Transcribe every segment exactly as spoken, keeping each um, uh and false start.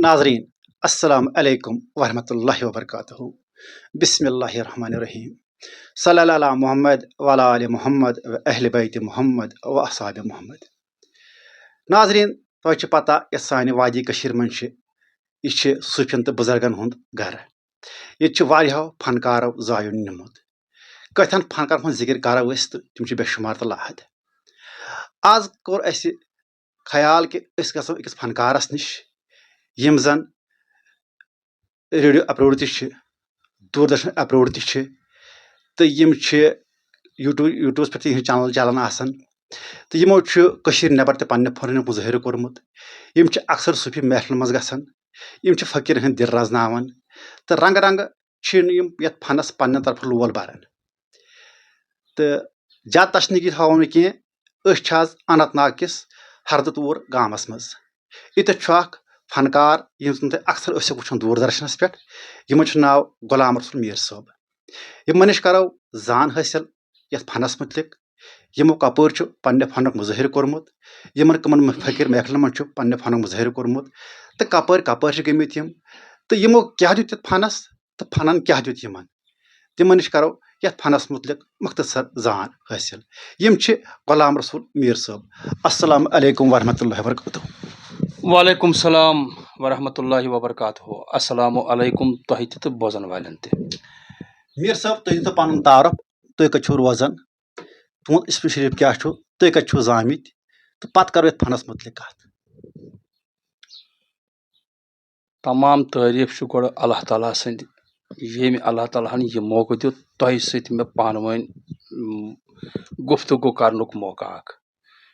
ناظرین، السلام علیکم ورحمۃ اللہ وبرکاتہ۔ بسم اللہ الرحمن الرحیم۔ صلی اللہ علی محمد وعلی آل محمد و اہل بیت محمد و اصحاب محمد۔ ناظرین، تۄہہِ چھِ پتہ، یۄس سانہِ وادی کٔشیٖرِ منٛز چھِ، یہِ چھِ صوٗفیَن تہٕ بُزرگَن ہُنٛد گرٕ۔ ییٚتہِ چھِ واریاہو فنکارو زایُن نیوٗمُت۔ کٔتھٮ۪ن فنکارن ہُنٛد ذِکِر کرو أسۍ، تہٕ تِم چھِ بے شُمار تہٕ لاحد۔ آز کوٚر اَسہِ خیال کہِ أسۍ گژھو أکِس فنکارس نِش، یِم زن ریڈیو اپروڈ تہِ چھِ، دوٗردرشن اپروڈ تہِ چھِ، تہٕ یِم چھِ یوٗٹیوب، یوٗٹیوبس پٮ۪ٹھ تہِ یِہنٛز چینل چلان آسان، تہٕ یِمو چھُ کٔشیٖرِ نٮ۪بر تہِ پننہِ فنُک مظٲہرٕ کوٚرمُت۔ یِم چھِ اکثر صوٗفی محفلن منٛز گژھان، یِم چھِ فقیٖرن ہٕنٛدۍ دِل رزناوان، تہٕ رنٛگہٕ رنٛگہٕ چھِ یِم یتھ فنس پننہِ طرفہٕ لول بران۔ تہٕ زیادٕ تشنگی تھاوو نہٕ کینٛہہ، أسۍ چھِ آز اننت ناگ کِس ہردٕ توٗر گامس منٛز۔ ییٚتٮ۪تھ چھُ اکھ فنکار، یِم زن تُہۍ اکثر ٲسِو وٕچھان دوٗردرشنس پٮ۪ٹھ، یِمن چھُ ناو غلام رسول میٖر صٲب۔ یِمن نِش کرو زان حٲصِل یتھ فنس مُتعلق، یِمو کپٲرۍ چھُ پننہِ فنُک مظٲہرٕ کوٚرمُت، یِمن کٕمن فقیٖر محفلن منٛز چھُ پننہِ فنُک مظٲہرٕ کوٚرمُت، تہٕ کپٲرۍ کپٲرۍ چھِ گٔمٕتۍ یِم، تہٕ یِمو کیٛاہ دیُت یتھ فنس، تہٕ فنن کیٛاہ دیُت یِمن، تِمن نِش کرو یتھ فنس مُتعلق مختصر زان حٲصِل۔ یِم چھِ غلام رسول میٖر صٲب۔ السلام علیکم ورحمۃ اللہ وبرکاتہ۔ وعلیکم السلام ورحمۃ اللہ وبرکاتہ۔ السلام علیکم تۄہہِ تہِ تہٕ بوزن والٮ۪ن تہِ۔ میٖر صٲب، تُہۍ دِتو پنُن تعارُف، تُہۍ کتہِ چھِو روزان، تُہُنٛد اسم شریف کیٛاہ چھُ، تُہۍ کتہِ چھِو زامٕتۍ، تہٕ پتہٕ کرو یتھ فنس مُتعلق کتھ۔ تمام تعریٖف چھُ گۄڈٕ اللہ تعالیٰ سٕنٛدِ، ییٚمۍ اللہ تعالیٰ ہن یہِ موقعہٕ دیُت تۄہہِ سۭتۍ مےٚ پانہٕ ؤنۍ، م، گفتگو کرنُک موقعہٕ اکھ۔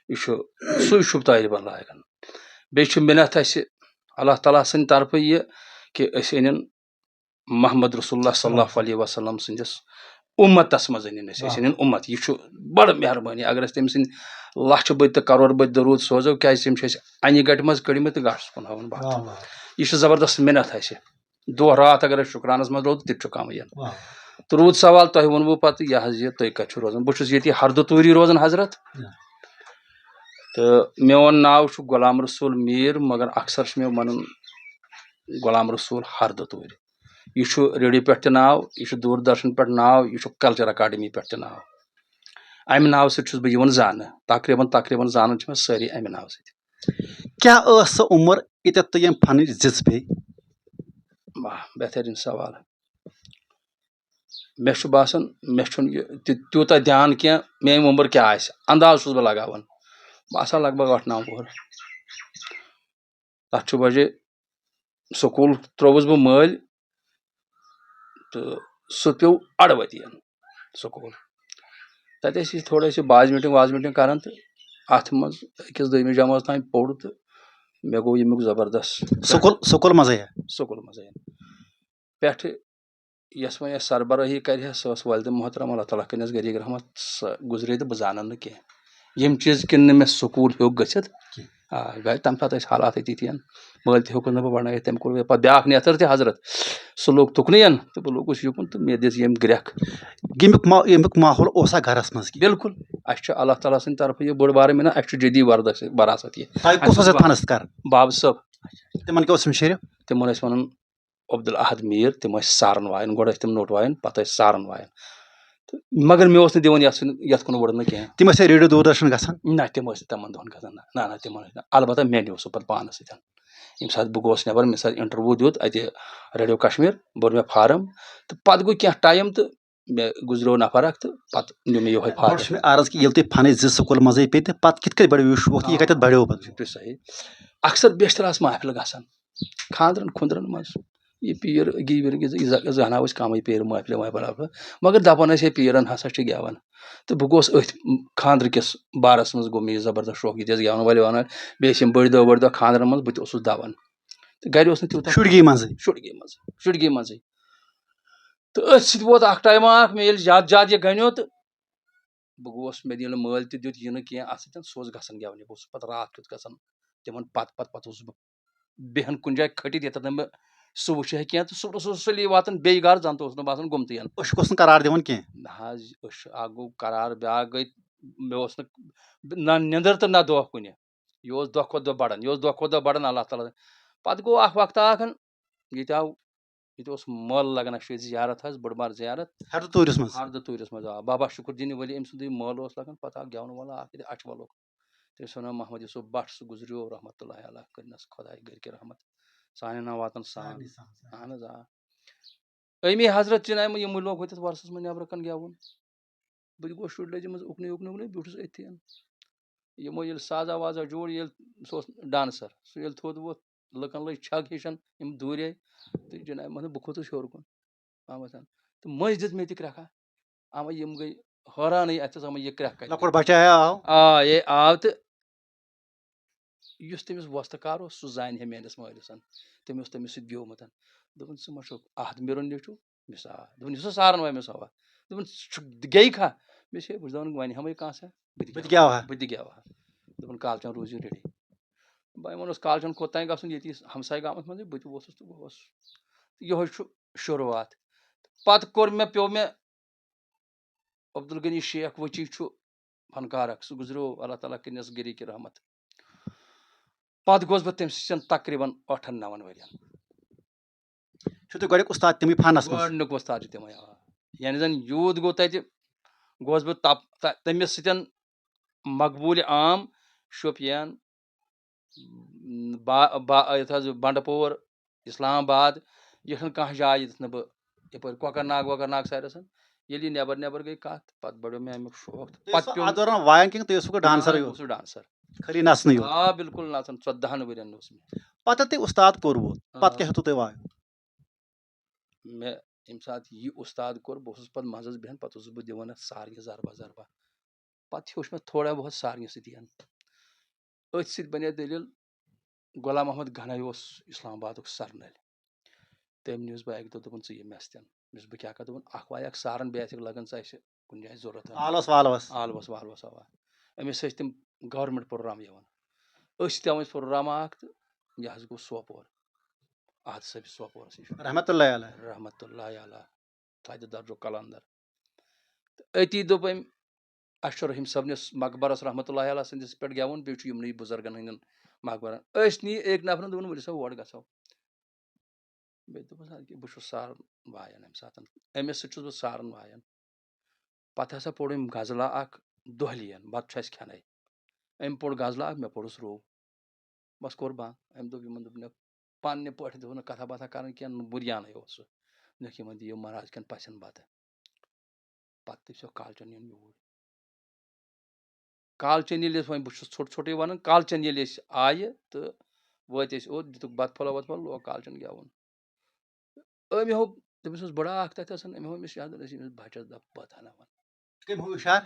یہِ چھُ سُے شُبھ تعریٖفن لایق۔ بیٚیہِ چھِ مِنت اَسہِ اللہ تعالیٰ سٕنٛدِ طرفہٕ یہِ کہِ أسۍ أنِن محمد رسول اللہ صلی اللہ علیہ وسلم سٕنٛدِس اُمتس منٛز أنِن أسۍ، أسۍ أنِن اُمت۔ یہِ چھُ بڑٕ مہربٲنی۔ اگر أسۍ تٔمۍ سٕنٛدِ لچھِ بٔدۍ تہٕ کرور بٔدۍ درود سوزو، کیازِ تِم چھِ أسۍ انہِ گٹہِ منٛز کٔڑمٕتۍ تہٕ گاٹھس کُن ہاوان بتھ۔ واہ، واہ۔ یہِ چھُ زبردست مِنت اَسہِ۔ دۄہ راتھ اگر أسۍ شُکرانس منٛز روزو، تہِ تہِ چھُ کمٕے۔ واہ۔ تہٕ روٗد سوال، تۄہہِ ووٚنوُ پتہٕ یہِ حظ، یہِ تُہۍ کتہِ چھِو روزان؟ بہٕ چھُس ییٚتی ہردٕ توٗری روزان، حضرت۔ نہ۔ تہٕ میون ناو چھُ غلام رسول میٖر، مگر اکثر چھُ مےٚ ونان غلام رسول ہردٕ توٗرۍ۔ یہِ چھُ ریڈیو پٮ۪ٹھ تہِ ناو، یہِ چھُ دوٗردرشن پٮ۪ٹھ ناو، یہِ چھُ کلچر اکیڈمی پٮ۪ٹھ تہِ ناو۔ امہِ ناوٕ سۭتۍ چھُس بہٕ یِوان زاننہٕ۔ تقریباً، تقریباً زانان چھِ مےٚ سٲری امہِ ناوٕ سۭتۍ۔ کیٛاہ ٲس سۄ عمر ییٚتٮ۪تھ تُہۍ ییٚمہِ فنٕچ زِژ پیٚیہِ؟ واہ، بہتریٖن سوال۔ مےٚ چھُ باسان، مےٚ چھُنہٕ یہِ تہِ تیوٗتاہ دیان کینٛہہ، میٛٲنۍ عمر کیٛاہ آسہِ، انداز چھُس بہٕ لگاوان۔ بہٕ آسہٕ ہا لگ بگ ٲٹھ نَو وُہُر۔ تَتھ چھُ وجہ، سکوٗل ترٛووُس بہٕ مٔلۍ، تہٕ سُہ پیوٚو اَڑٕ وَتی سکوٗل۔ تَتہِ ٲسۍ أسۍ تھوڑا، ٲسۍ یہِ بازمِٹِنٛگ وازمِٹِنٛگ کران، تہٕ اَتھ منٛز أکِس دوٚیمِس جمٲژ تام پوٚر، تہٕ مےٚ گوٚو ییٚمیُک زبردست۔ سکوٗل، سکوٗل منٛزٕے ہا؟ سکوٗل منٛزٕے۔ پٮ۪ٹھٕ یۄس وۄنۍ اَسہِ سربرٲہی کرِ ہا، سۄ ٲس والدہ محترم، اللہ تعالیٰ کٔرِنَس غریق رحمت، سۄ گُزرے تہٕ بہٕ زانَن نہٕ کینٛہہ۔ یِم چیٖز کِنہٕ نہٕ مےٚ سکوٗل ہیوٚک گٔژھِتھ۔ کینٛہہ۔ آ، گرِ تَمہِ ساتہٕ ٲسۍ حالاتٕے تِتھۍ۔ مٲلۍ تہِ ہیوٚکُن نہٕ بہٕ پرنٲیِتھ، تٔمۍ کوٚر مےٚ پَتہٕ بیٛاکھ نیتٕر تہِ حضرت۔ سُہ لوٚگ تُکنُے، تہٕ بہٕ لوٚگُس یُکُن، تہٕ مےٚ دِژ ییٚمۍ گرٛٮ۪کھ۔ ییٚمیُک ما-، ییٚمیُک ماحول اوسا گرَس منٛز کینٛہہ؟ بِلکُل۔ اَسہِ چھُ اللہ تعالیٰ سٕنٛدِ طرفہٕ یہِ بٔڑ بارٕ مِنت، اَسہِ چھُ جدی وردس-، وراثت یہِ۔ تۄہہِ کُس اوس اَتہِ فنس کران؟ بابہٕ صٲب۔ تِمن کیٛاہ اوس یِم شیرِ؟ تِمن ٲسۍ وَنان عبدالاحد میٖر، تِم ٲسۍ سارن وایان، گۄڈٕ ٲسۍ تِم نوٚٹ وایان، پتہٕ ٲسۍ سارن وایان۔ تہٕ مگر مےٚ اوس نہٕ دِوان یَتھ سۭتۍ، یَتھ کُن وُڑنہٕ کینٛہہ۔ تِم ٲسۍ ریڈیو دوٗردرشن گژھان؟ نہ، تِم ٲسۍ نہٕ تِمن دۄہن گژھان، نہ، نہ، نہ، تِمن ٲسۍ نہٕ۔ البتہ مےٚ نیوٗ سُہ پتہٕ پانس سۭتۍ۔ ییٚمہِ ساتہٕ بہٕ گوس نٮ۪بر، مےٚ ساتہٕ انٹرویو دیُت اتہِ ریڈیو کشمیر، بوٚر مےٚ فارم، تہٕ پتہٕ گوٚو کینٛہہ ٹایم تہٕ مےٚ گُزریو نفر اکھ تہٕ پتہٕ نیوٗ مےٚ یِہوے گۄڈٕ فارم۔ چھُ مےٚ عرض کہِ ییٚلہِ تُہۍ فنٕچ زِ سکوٗل منٛزٕے پیٚیہِ، تہٕ پتہٕ کِتھ کٔنۍ بڑیو یہِ شوق، یہِ کتٮ۪تھ بڑیو پتہٕ؟ تُہۍ صحیح۔ اکثر بیشتر آسہٕ محفلہٕ گژھان، خانٛدرن خُنٛدرن منٛز۔ یہِ پیٖر گیٖر گیٖر زانہٕ أسۍ کمٕے، پیٖر محفلہِ وحفلہِ وحفلہِ۔ مگر دپان ٲسۍ، ہے، پیٖرن ہسا چھِ گٮ۪وان۔ تہٕ بہٕ گوس أتھۍ خانٛدرٕ کِس بارس منٛز، گوٚو مےٚ یہِ زبردست شوق، ییٚتہِ ٲسۍ گٮ۪وان وٲلۍ وَنان۔ بیٚیہِ ٲسۍ یِم بٔڑۍ دۄہ، بٔڑۍ دۄہ خانٛدرن منٛز، بہٕ تہِ اوسُس دَوان۔ تہٕ گرِ اوس نہٕ تیوٗتاہ شُرگی منٛزٕے؟ شُرگی منٛزٕے، شُرگی منٛزٕے۔ تہٕ أتھۍ سۭتۍ ووت اکھ ٹایما اکھ، مےٚ ییٚلہِ زیادٕ زیادٕ یہِ گنیو، تہٕ بہٕ گوس، مےٚ ییٚلہِ مٲلۍ تہِ دیُت یہِ نہٕ کینٛہہ اَتھ سۭتۍ، سُہ اوس گژھان گٮ۪ونہِ، بہٕ اوسُس پَتہٕ راتھ کیُتھ گژھان تِمَن پَتہٕ، پَتہٕ، پَتہٕ اوسُس بہٕ بیٚہان کُنہِ جایہِ کھٔٹِتھ، ییٚتٮ۪تھ نہٕ مےٚ سُہ وٕچھِ ہے کینٛہہ، تہٕ صُبحَس اوسُس سُلے واتان بیٚیہِ گَرٕ، زَن تہِ اوس نہٕ باسان گوٚمتُے۔ أچھ اوس نہٕ قرار دِوان کینٛہہ۔ نہ حظ، أچھ اَکھ گوٚو قرار، بیٛاکھ گٔے، مےٚ اوس نہٕ نہ نیٚنٛدٕر تہٕ نہ دۄہ کُنہِ۔ یہِ اوس دۄہ کھۄتہٕ دۄہ بڑان، یہِ اوس دۄہ کھۄتہٕ دۄہ بڑان۔ اللہ تعالیٰ پتہٕ گوٚو اکھ وقتہ اکھ، ییٚتہِ آو ییٚتہِ اوس مٲلہٕ لگان، اَسہِ چھُ ییٚتہِ زیارت حظ، بٔڑ بار زیارت۔ ہردٕ توٗرِس منٛز۔ ہردٕ توٗرِس منٛز، آ، بابا شُکُر دیٖن ولی أمۍ سُنٛدُے مٲلہٕ اوس لگان، پتہٕ آو گٮ۪وَن وول اکھ ییٚتہِ اَچھٕ وَلُک۔ تٔمِس وَنان محمد یوسف بٹ، سُہ گُزریو رحمتہ اللہ علیہ، کٔرِنَس خۄداے گرِ کہِ رحمت۔ سانہِ ناواتَن سان۔ سارنٕے سان، سان۔ اہن حظ، آ۔ أمی حضرت چہِ ناوِ یِموٕے لوگ ہوٚتٮ۪تھ وۄرسَس منٛز نٮ۪برٕ کَنہِ گٮ۪وُن۔ بہٕ تہِ گوس شُرۍ لٔجمٕژ اُکنُے، اُکنُے، اُکنُے، بیوٗٹھُس أتھی۔ یِمو ییٚلہِ سازا وازا جوڑ، ییٚلہِ سُہ اوس ڈانسر، سُہ ییٚلہِ تھوٚد ووٚتھ، لُکن لٔج چھگ ہِشن، یِم دوٗرے۔ تہٕ جناب محمد، بہٕ کھوٚتُس ہیوٚر کُن پہمتھ۔ تہٕ مٔنٛزۍ دِژ مےٚ تہِ کرٛٮ۪کھا۔ اما یِم گٔے حٲرانٕے، اَتھٮ۪س اما یہِ کرٛٮ۪کھ کَتہِ؟ لۄکُٹ بچہ ہے آو۔ آ، یے آو تہٕ یُس تٔمِس وۄستہٕ کار اوس، سُہ زانہِ ہے میٲنِس مٲلِس۔ تٔمۍ اوس تٔمِس سۭتۍ گیومُت۔ دوٚپُن، "ژٕ ما چھُکھ احد میٖرُن نیٚچوٗ؟" مےٚ سا آ۔ دوٚپُن، "یُس سا سارن وایہِ مےٚ سا وا۔" دوٚپُن، "ژٕ چھُکھ گٔے کھا؟" مےٚ چھِ بہٕ چھُس دَپان، "وۄنۍ ہٮ۪مَے کانٛہہ سا، بہٕ تہِ بہٕ تہِ گٮ۪وہا۔ گٮ۪وہا۔" بہٕ تہِ گٮ۪وہا۔ دوٚپُن، "کالچن روٗزِو ریڈی۔" بہٕ وَنہٕ اوس کالچن کوٚت تام گژھُن، ییٚتی ہمسایہِ گامَس منٛزٕے، بہٕ تہِ ووتھُس تہٕ بہٕ اوسُس۔ یِہوٚے چھُ شروٗعات۔ پَتہٕ کوٚر مےٚ، پیوٚو مےٚ عبدالغنی شیخ وچی چھُ فنکار اکھ، سُہ گُزریو اللہ تعالیٰ کٔرِنَس گری کی رحمت۔ پتہٕ گوس بہٕ تٔمۍ سٕنٛدٮ۪ن تقریباً ٲٹھن نون ؤرین۔ چھُ تُہۍ گۄڈٕنیُک اُستاد تِمٕے فنس منٛز؟ گۄڈٕنیُک اُستاد چھُ تِمے، آ۔ یعنی زن یوٗت گوٚو تتہِ، گوس بہٕ تپ-، تہ-، تٔمِس سۭتۍ مقبوٗل عام شوپین، با-، با-، یتھ حظ بنڈٕ پور، اسلام آباد، یہِ چھَنہٕ کانٛہہ جاے ییٚتٮ۪تھ نہٕ بہٕ یپٲرۍ کۄکر ناگ وۄکر ناگ سایڈس۔ ییٚلہِ یہِ نٮ۪بر نٮ۪بر گٔے کتھ، پتہٕ بڑیو مےٚ امیُک شوق۔ تہٕ تُہۍ پتہٕ ٲسوٕ پیوٚو اَتھ دوران وایان کِنہٕ تُہۍ ٲسوٕ آ، ڈانسرٕے بہٕ یوت؟ اوسُس ڈانسر۔ خٲلی نژنٕے یوت؟ آ، بِلکُل نژان، ژۄدہن ؤرین اوس مےٚ۔ پتہٕ تُہۍ اُستاد کوٚروٕ، آ۔ پتہٕ کیٛاہ ہیوٚتوٕ تۄہہِ وایُن؟ مےٚ ییٚمہِ ساتہٕ یہِ اُستاد کوٚر، بہٕ اوسُس پتہٕ منٛزس بیٚہان، پتہٕ اوسُس بہٕ دِوان اَتھ سارنہِ ضربہ ضربہ۔ پتہٕ ہیوٚچھ مےٚ تھوڑا بہت سارنہِ سۭتۍ۔ أتھۍ سۭتۍ بنے دٔلیٖل، غلام محمد گنایی اوس اسلام آبادُک سرنٲلۍ۔ تٔمۍ نیوٗس بہٕ اَکہِ دۄہ، دوٚپُن، "ژٕ یہِ مےٚ سۭتۍ۔" مےٚ دوٚپُس، "بہٕ کیٛاہ کَرٕ؟" دوٚپُن، "اَکھ وایہِ اَکھ سارن، بیٚیہِ آسہِ لَگان ژٕ اَسہِ کُنہِ جایہِ ضوٚرَتھ۔" آلوَس والوَس۔ آلوَس والوَس، اَوا۔ أمِس ٲسۍ تِم government program یِوان۔ أسۍ تہِ آمٕتۍ program اَکھ تہٕ یہِ حظ گوٚو سوپور۔ احد صٲبِس سوپورَس نِش۔ رحمتہ اللہ علیہ۔ رحمتہ اللہ علیہ۔ تھدِ درجُک قلندر۔ تہٕ أتی دوٚپ أمۍ، اَسہِ چھُ رحیٖم صٲبنِس مقبرَس رحمتہ اللہ علیہ سٕنٛدِس پٮ۪ٹھ گٮ۪وُن، بیٚیہِ چھُ یِمنٕے بُزرگَن ہٕنٛدٮ۪ن مقبرَن۔ أسۍ نی أکۍ نفرَن، دوٚپُن، "ؤلِو سا اور گژھو۔" بیٚیہِ دوٚپُس، "اَدٕ کیٛاہ، بہٕ چھُس سارن وایان اَمہِ ساتہٕ۔ أمِس سۭتۍ چھُس بہٕ سارن وایان۔" پَتہٕ ہسا پوٚر أمۍ غزلہ اَکھ، "دۄہلِیَن بَتہٕ چھُ اَسہِ کھٮ۪نَے۔" أمۍ پوٚر غزلہ اَکھ، مےٚ پوٚرُس روو۔ بَس کوٚر بنٛد۔ أمۍ دوٚپ یِمَن، دوٚپ، "نہ، پَننہِ پٲٹھۍ دوٚپ نہٕ کَتھا باتھا کَرٕنۍ کینٛہہ، نہٕ بُریانٕے اوس سُہ۔" دوٚپُکھ، "یِمَن دِیِو مہراز کٮ۪ن پَژھٮ۪ن بَتہٕ۔" پَتہٕ تہِ چھُ کالچَن یُن یوٗرۍ۔ کالچَن ییٚلہِ أسۍ، وۄنۍ بہٕ چھُس ژھوٚٹ ژھوٚٹُے وَنان، کالچَن ییٚلہِ أسۍ آیہِ تہٕ وٲتۍ أسۍ اوٚت، دِتُکھ بَتہٕ پھوٚلہ وَتہٕ پھوٚلہ، لوگ کالچَن گٮ۪وُن۔ أمۍ ہوو، تٔمِس اوس بٔڑٕ اَکھ تَتہِ آسان، أمۍ ہوو أمِس یاد، أسۍ أمِس بَچَس دَپ بَتہٕ ہَنا وَن۔ کٔمۍ ہوو اِشارٕ؟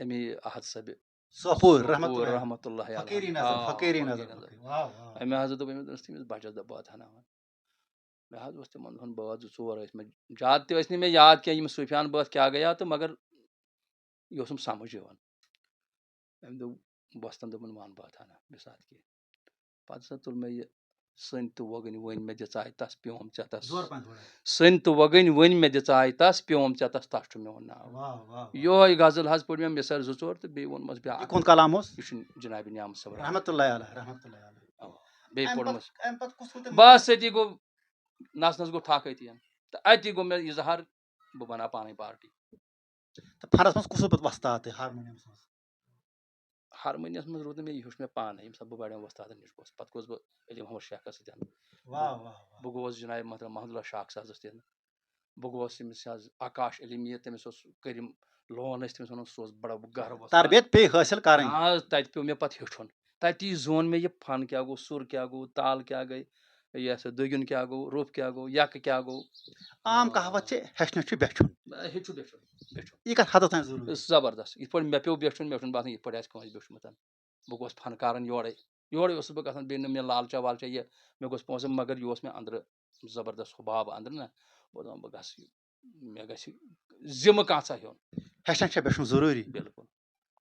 أمی احد صٲبہِ سوپور، سوپور رحمتہ اللہ۔ رحمتہ اللہ علیہ۔ فقیری نظر، آ، فقیری فقیری نظر۔ نظر۔ واہ، واہ۔ أمۍ حظ دوٚپ أمِس، دوٚپُس، "تٔمِس بَچَس دَپ بَتہٕ ہَنا وَن۔" مےٚ حظ اوس تِمَن دۄہَن بٲژ زٕ ژور ٲسۍ مےٚ، زیادٕ تہِ ٲسۍ نہٕ مےٚ یاد کینٛہہ، یِم صوٗفیان بٲتھ کیٛاہ گٔیا تہٕ مگر یہِ اوسُم سَمٕجھ یِوان۔ أمۍ دوٚپ، بہٕ اوسُس تَنہٕ دوٚپمُت، "وَن باتھا نہ، بِسات کینٛہہ۔" پَتہٕ ہسا تُل مےٚ یہِ، "سٔنۍ تہٕ وۄگٕنۍ ؤنۍ مےٚ دِژاے تَس پیوم ژےٚ تَس۔" زور پَہَن تھوڑا۔ "سٔنۍ تہٕ وۄگٕنۍ ؤنۍ مےٚ دِژاے تَس پیوم ژےٚ تَس، تَس چھُ میون ناو۔" واہ، واہ، واہ۔ یِہوٚے غزل حظ پٔر مےٚ مِصرِ زٕ ژور تہٕ بیٚیہِ ووٚنمَس بیٛاکھ۔ یہِ کُن کلام اوس؟ یہِ چھُ جناب نیام صٲب۔ رحمتہ اللہ علیہ، رحمتہ اللہ علیہ۔ اَوا۔ بیٚیہِ اَمہِ پوٚرمَس۔ پتہٕ، اَمہِ پتہٕ کُس کُن تٔمۍ؟ بَس أتی گوٚو، نَژنَس گوٚو تھَکھ أتی۔ تہٕ أتی گوٚو مےٚ اظہار، بہٕ بَناو پانَے پارٹی۔ تہٕ فنس منٛز کُس اوس پتہٕ وۄستاد تۄہہِ ہارمونیمس منٛز؟ ہارمونیمس منٛز روٗد نہٕ مےٚ، یہِ ہیوٚچھ مےٚ پانَے، ییٚمہِ ساتہٕ بہٕ بڑٮ۪ن وۄستادن نِش گوس۔ پتہٕ گوس بہٕ علم محمد شیخس سۭتۍ۔ واہ، واہ، واہ۔ بہٕ گوس جناب محترم محمد اللہ شاکھ سازس تہِ۔ بہٕ گوس ییٚمِس حظ آکاش علمی، تٔمِس اوس کٔرِم لون ٲسۍ تٔمِس وَنان، سُہ اوس بڑٕ گہرٕ وۄستاد۔ تربیت پیٚیہِ حٲصِل کرٕنۍ۔ آ، تَتہِ پیوٚو مےٚ پتہٕ ہیوٚچھُن۔ تَتی زون مےٚ یہِ فن کیٛاہ گوٚو، سُر کیٛاہ گوٚو، تال کیٛاہ گٔے، یہِ ہسا دوٚگیُن کیٛاہ گوٚو، روٚف کیٛاہ گوٚو، یکہٕ کیٛاہ گوٚو۔ عام آ۔ کہاوت چھِ، ہیٚچھنَس چھُ بیٚچھُن۔ آ، ہیٚچھِو بیٚچھُن، بیٚچھُن۔ یہِ کَتھ حدس تام ضروٗری؟ زبردست۔ یِتھ پٲٹھۍ مےٚ پیوٚو بیٚچھُن، مےٚ چھُنہٕ باسان یِتھ پٲٹھۍ آسہِ کٲنٛسہِ بیوٚچھمُت۔ بہٕ گوس فنکارن یورے، یورے اوسُس بہٕ گژھان، بیٚیہِ نہٕ مےٚ لالچا والچا یہِ، مےٚ گوٚژھ پونٛسہٕ، مگر یہِ اوس مےٚ أنٛدرٕ زبردست حُباب أنٛدرٕ نا، بہٕ اوسُس دَپان، بہٕ گژھٕ، مےٚ گژھِ ذِمہٕ کانٛژھا ہیوٚن۔ ہیٚچھنَس چھےٚ بیٚچھُن ضروٗری۔ بِلکُل۔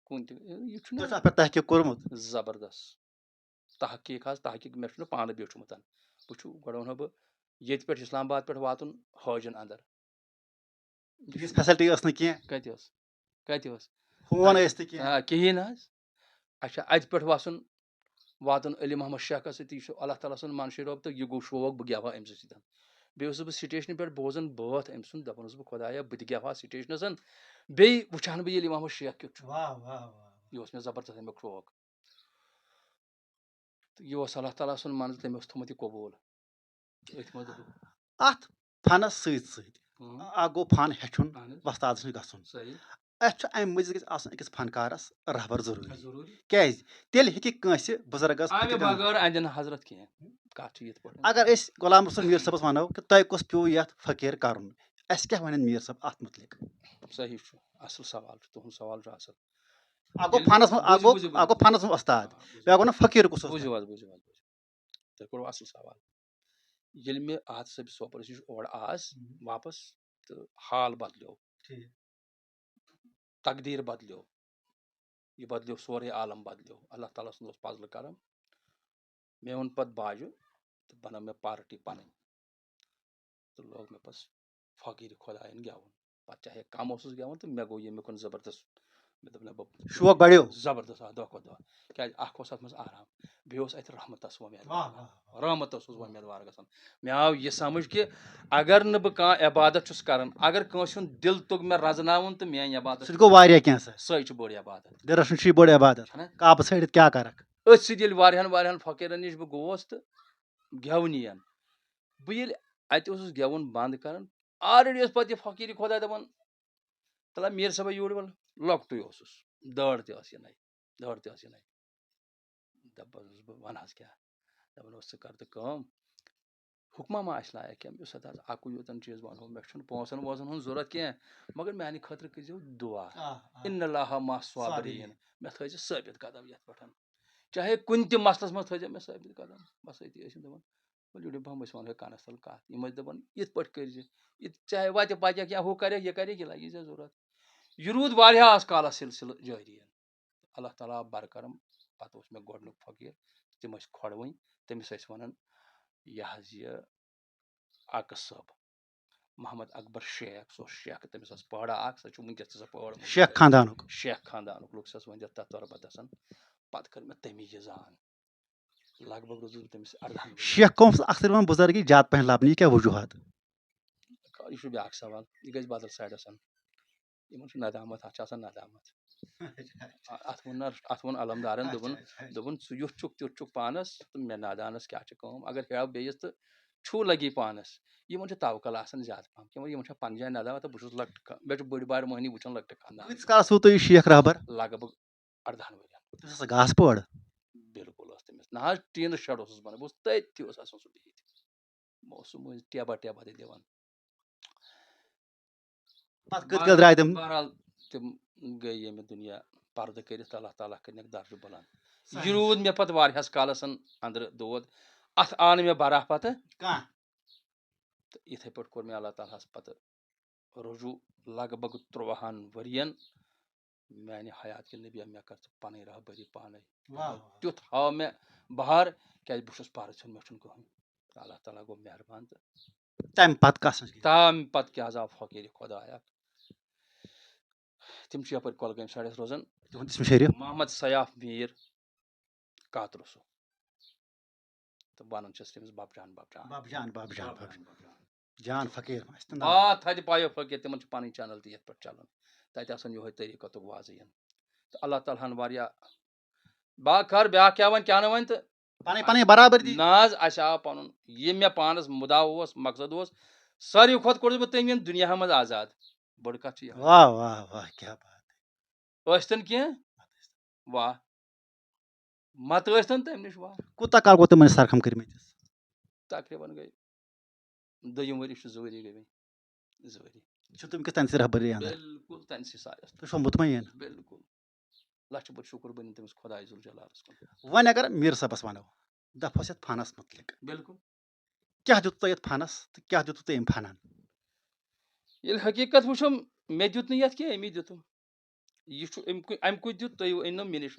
کُنہِ تہِ، یہِ چھُنہٕ تۄہہِ چھُ اَتھ پٮ۪ٹھ تحقیٖق کوٚرمُت؟ زبردست۔ تحقیٖق حظ، تحقیٖق، مےٚ چھُنہٕ پانہٕ بیوٗٹھمُت۔ بہٕ چھُ، گۄڈٕ وَنہو بہٕ، ییٚتہِ پٮ۪ٹھ اِسلام آباد پٮ۪ٹھ واتُن حٲجِن اَندَر۔ یِژھ facility ٲس نہٕ کینٛہہ۔ کَتہِ ٲس؟ کَتہِ ٲس؟ فون ٲسۍ نہٕ کینٛہہ۔ آ، کِہیٖنۍ نہٕ حظ۔ اچھا، اَتہِ پٮ۪ٹھ وَسُن واتُن علی محمد شیخس سۭتۍ، یہِ چھُ اللہ تعالیٰ سُنٛد منشی رۄب تہٕ یہِ گوٚو شوق، بہٕ گٮ۪وہا أمۍ سٕے سۭتۍ۔ بیٚیہِ اوسُس بہٕ سٹیشنہِ پٮ۪ٹھ بوزان بٲتھ أمۍ سُنٛد، دَپان اوسُس بہٕ، خۄدایا، بہٕ تہِ گٮ۪وہا سٹیشنَس، بیٚیہِ وٕچھِ ہا بہٕ یہِ علی محمد شیخ کیُتھ چھُ۔ واہ، واہ، واہ۔ یہِ اوس مےٚ زبردست اَمیُک شوق۔ تہٕ یہِ اوس اللہ تعالیٰ سُنٛد منظر، تٔمۍ اوس تھوٚمُت یہِ قبوٗل۔ أتھۍ منٛز دوٚپُن، اَتھ فنس سۭتۍ سۭتۍ ہُم۔ اکھ گوٚو فن ہیٚچھُن، اہن حظ۔ وۄستادس نِش گژھُن۔ صحیح۔ اَسہِ چھُ اَمہِ مٔزیٖد گژھِ آسُن أکِس فنکارس رہبر ضروٗری۔ ضروٗری۔ کیٛازِ؟ تیٚلہِ ہیٚکہِ کٲنٛسہِ بُزرگس اَمہِ فِکرِ بغٲر اَندِ نہٕ حضرت کینٛہہ۔ کَتھ چھِ یِتھ پٲٹھۍ۔ اگر أسۍ غلام رسول میٖر صٲبس وَنو کہِ تۄہہِ کُس پیوٚو یَتھ فقیٖر کَرُن، اَسہِ کیٛاہ وَنن میٖر صٲب اَتھ مُتعلِق؟ صحیح چھُ، اَصٕل سوال چھُ، تُہُنٛد سوال چھُ اَصٕل۔ اَکھ گوٚو ییٚلہِ فنس منٛز، بوٗزِو، اَکھ گوٚو، بوٗزِو، اَکھ گوٚو بوٗزِو۔ فنس منٛز وۄستاد، آ، بوٗزِو۔ بیٛاکھ گوٚو نہ فقیٖر کُس اوس؟ بوٗزِو حظ، بوٗزِو حظ، بوٗزِو۔ تۄہہِ کوٚروٕ اَصٕل سوال۔ ییٚلہِ مےٚ احد صٲبِ سوپورَس نِش اورٕ آس ہُم۔ واپس، تہٕ حال بدلیو۔ ٹھیٖک۔ تقدیٖر بدلیو۔ یہِ بدلیو، سورُے عالم بدلیو۔ اللہ تعالیٰ سُنٛد اوس فضلہٕ کرم۔ مےٚ اوٚن پتہٕ باجہِ تہٕ بنٲو مےٚ پارٹی پنٕنۍ۔ تہٕ لوگ مےٚ پتہٕ فقیٖر خۄدایَن گٮ۪وُن۔ پتہٕ چاہے کم اوسُس گٮ۪وان، تہٕ مےٚ گوٚو ییٚمہِ کُن زبردست۔ مےٚ دوٚپ، نہ، بہٕ شوق بڑیو۔ زبردست، آ، دۄہ کھۄتہٕ دۄہ۔ کیٛازِ اکھ اوس اتھ منٛز آرام، بیٚیہِ اوس اتہِ رحمتس وۄمید واہ، وار۔ واہ، واہ۔ رحمتس اوسُس وۄمید وار گژھان۔ مےٚ آو یہِ سمجھ کہِ اگر نہٕ بہٕ کانٛہہ عبادت چھُس کران، اگر کٲنٛسہِ ہُنٛد دِل توٚگ مےٚ رزناوُن، تہٕ میٲنۍ عبادت سُہ تہِ گوٚو واریاہ کینٛہہ، سر۔ سۄے چھِ بٔڑ عبادت۔ دِلس چھُ یہِ بٔڑ عبادت۔ چھَنا؟ کعبس ہٲڑِتھ کیٛاہ کرکھ؟ أتھۍ سۭتۍ ییٚلہِ واریاہن واریاہن فقیٖرن نِش بہٕ گوس تہٕ گٮ۪ونِین، بہٕ ییٚلہِ اتہِ اوسُس گٮ۪وُن بنٛد کران، already اوس پتہٕ یہِ فقیٖر خۄدا دپان، تَلہ میٖر صٲبہ یوٗرۍ وَل، لۄکٹُے اوسُس، دٲر تہِ ٲس یِنَے، دٲر تہِ ٲس یِنَے۔ دَپان اوسُس بہٕ، وَن حظ کیٛاہ؟ دَپان اوس، ژٕ کَر تہٕ کٲم، حُکما ما آسہِ لایق کینٛہہ؟ یُس اَتھ حظ اَکُے یوتَن چیٖز وَنہو، مےٚ چھُنہٕ پونٛسَن وونٛسَن ہُنٛد ضوٚرَتھ کینٛہہ، مگر میٛانہِ خٲطرٕ کٔرۍزیو دُعا۔ آ، آ۔ اِنَّ اللہِ مع الصابریٖن۔ صابریٖن۔ مےٚ تھٲیزِ ثٲبِت قدم یَتھ پٮ۪ٹھ۔ چاہے کُنہِ تہِ مسلس منٛز تھٲیزیو مےٚ ثٲبِت قدم۔ بس أتی ٲسۍ یِم دَپان، ؤلِو ڈِبہٕ ہم أسۍ وَنہو کانَس تَل کَتھ۔ یِم ٲسۍ دَپان، یِتھ پٲٹھۍ کٔرۍ زِ، یہِ چاہے وَتہِ پَکَکھ یا ہُہ کَرٮ۪کھ، یہِ کَرٮ۪کھ، یہِ لَگی ژےٚ ضوٚرَتھ۔ یہِ روٗد واریاہَس کالَس سِلسِلہٕ جٲری۔ اللہ تعالیٰ آو برکرم۔ پَتہٕ اوس مےٚ گۄڈٕنیُک فقیٖر، تِم ٲسۍ کھۄڈوٕنۍ، تٔمِس ٲسۍ وَنان، یہِ حظ یہِ عاکس صٲب، محمد اکبر شیخ، سُہ اوس شیخ، تٔمِس ٲس پہاڑا اَکھ، سۄ چھُ وٕنکیٚس تہِ سۄ پہاڑ موٗجوٗد۔ شیخ خاندانُک۔ شیخ خاندانُک، لُکھ چھِ اَسہِ وٕنکیٚس تَتھ تورٕ پَتہٕ آسان۔ پَتہٕ کٔر مےٚ تٔمی یہِ زان۔ لگ بگ روٗدُس بہٕ تٔمِس اَردَہَن ؤرِین۔ شیخ قوم اکثر یِوان بُزرگی زیادٕ پَہَن لَبنہٕ، یہِ کیٛاہ وجوٗہات؟ یہِ چھُ بیٛاکھ سوال، یہِ گژھِ بدل سایڈَس۔ یِمَن چھُ ندامت، اَتھ چھِ آسان ندامت۔ اَتھ ووٚن نہ، اَتھ ووٚن علمدارَن، اچھا، دوٚپُن، اچھا، اچھا۔ دوٚپُن، "ژٕ یُتھ چھُکھ، تیُتھ چھُکھ پانَس، تہٕ مےٚ نادانَس کیٛاہ چھِ کٲم؟ اگر ہٮ۪و بیٚیِس تہٕ چھُو لَگی پانَس۔" یِمَن چھُ توکل آسان زیادٕ پَہَم، کیٛازِ یِمَن چھےٚ پَنٕنۍ جاے ندامت، تہٕ بہٕ چھُس لۄکٹہِ کا-، مےٚ چھُ بٔڑۍ بارِ مۄہنی وٕچھان لۄکٹہِ خاندان۔ کۭتِس کالَس ووت تۄہہِ یہِ شیخ رہبر؟ لگ بگ اَردَہَن ؤرِین۔ تٔمِس ٲسا گاسہٕ پٲڑ؟ بِلکُل ٲس تٔمِس۔ نہ حظ، ٹیٖنہٕ شَڈ اوسُس بَنٲوِتھ، بہٕ اوسُس تٔتھی اوس آسان سُہ بِہِتھ۔ بہٕ اوسُس مٔنٛزۍ ٹیبہ ٹیبہ تہِ دِوان۔ پتہٕ کٔت کٔت درٛاے تِم؟ بہرحال، تِم گٔے ییٚمہِ دُنیا پردٕ کٔرِتھ، اللہ تعالیٰ کٔرنَکھ درجہٕ بلند۔ صحیح۔ یہِ روٗد مےٚ پتہٕ واریاہس کالس اندرٕ دود۔ اتھ آو نہٕ مےٚ برا پتہٕ۔ کانٛہہ۔ تہٕ یِتھے پٲٹھۍ کوٚر مےٚ اللہ تعالیٰ ہس پتہٕ رجوع لگ بگ تُرٛواہن ؤرین۔ میانہِ حیات کہِ نبی، مےٚ کر ژٕ پنٕنۍ رہبری پانے۔ واہ، واہ۔ تیُتھ ہاو مےٚ بہار، کیازِ بہٕ چھُس پرٕ ژھیوٚن، مےٚ چھُنہٕ کٕہٕنۍ۔ اللہ تعالیٰ گوٚو مہربان تہٕ تَمہِ پتہٕ کَس نِش گٔے؟ تَمہِ پتہٕ کیٛاہ حظ آو فقیٖر خۄدایا؟ تِم چھِ یَپٲرۍ کۄلگٲمۍ سایڈَس روزان۔ تِہُنٛد اسم شریٖف؟ محمد سیاف میٖر کاترُسُ۔ تہٕ وَنان چھِس تٔمِس بَب جان، بَب جان۔ بَب جان، بَب جان، بَب بَب جان، جان۔ بَب جان۔ جان فقیٖر ما آسہِ تہٕ ناو؟ آ، تھدِ پایو فقیٖر، تِمَن چھِ پَنٕنۍ چینل تہِ یَتھ پٮ۪ٹھ چَلان۔ تَتہِ آسان یِہوٚے طریٖقتُک وازٕ یِن۔ تہٕ اللہ تعالیٰ ہَن واریاہ با-، کر بیٛاکھ کیٛاہ وَنہِ، کیٛاہ نہٕ وَنہِ تہٕ پنٕنۍ، پنٕنۍ برابردی۔ نہ حظ، اَسہِ آو پَنُن، یہِ مےٚ پانَس مُدا اوس، مقصد اوس، ساروی کھۄتہٕ کوٚرُس بہٕ تٔمۍ ییٚمۍ دُنیاہَس منٛز آزاد۔ بٔڑ کَتھ چھِ یِہوٚے۔ واہ، واہ، واہ، کیٛاہ بات ہے۔ ٲسۍتَن کینٛہہ؟ واہ۔ مَتہٕ ٲسۍتَن تَمہِ نِش واہ۔ کوٗتاہ کال گوٚو تِمَن سرخم کٔرمٕتِس؟ تقریٖباً گٔے دوٚیِم ؤری، چھُ زٕ ؤری گٔے وۄنۍ۔ زٕ ؤری۔ چھِو تُہۍ وٕنکیٚس تَمہِ سۭتۍ رہبری اَندر؟ بِلکُل تَمہِ سۭتۍ سایَس۔ تُہۍ چھِوا مطمئن؟ بِلکُل۔ لَچھِ بوٚد شُکُر بَنِن تٔمِس خۄداے ذوالجلالَس کُن۔ وۄنۍ اگر میٖر صٲبَس وَنو، دَپہوس یَتھ فَنَس مُتعلِق۔ بِلکُل۔ کیٛاہ دیُت تۄہہِ یَتھ فَنَس تہٕ کیٛاہ دیُتوٕ تۄہہِ أمۍ فَنَن؟ ییٚلہِ حقیٖقت وٕچھو، مےٚ دیُت نہٕ یَتھ کینٛہہ، أمی دیُتُم۔ یہِ چھُ أمۍ کُے، اَمہِ کُے دیُت، تُہۍ أنۍ نہٕ مےٚ نِش۔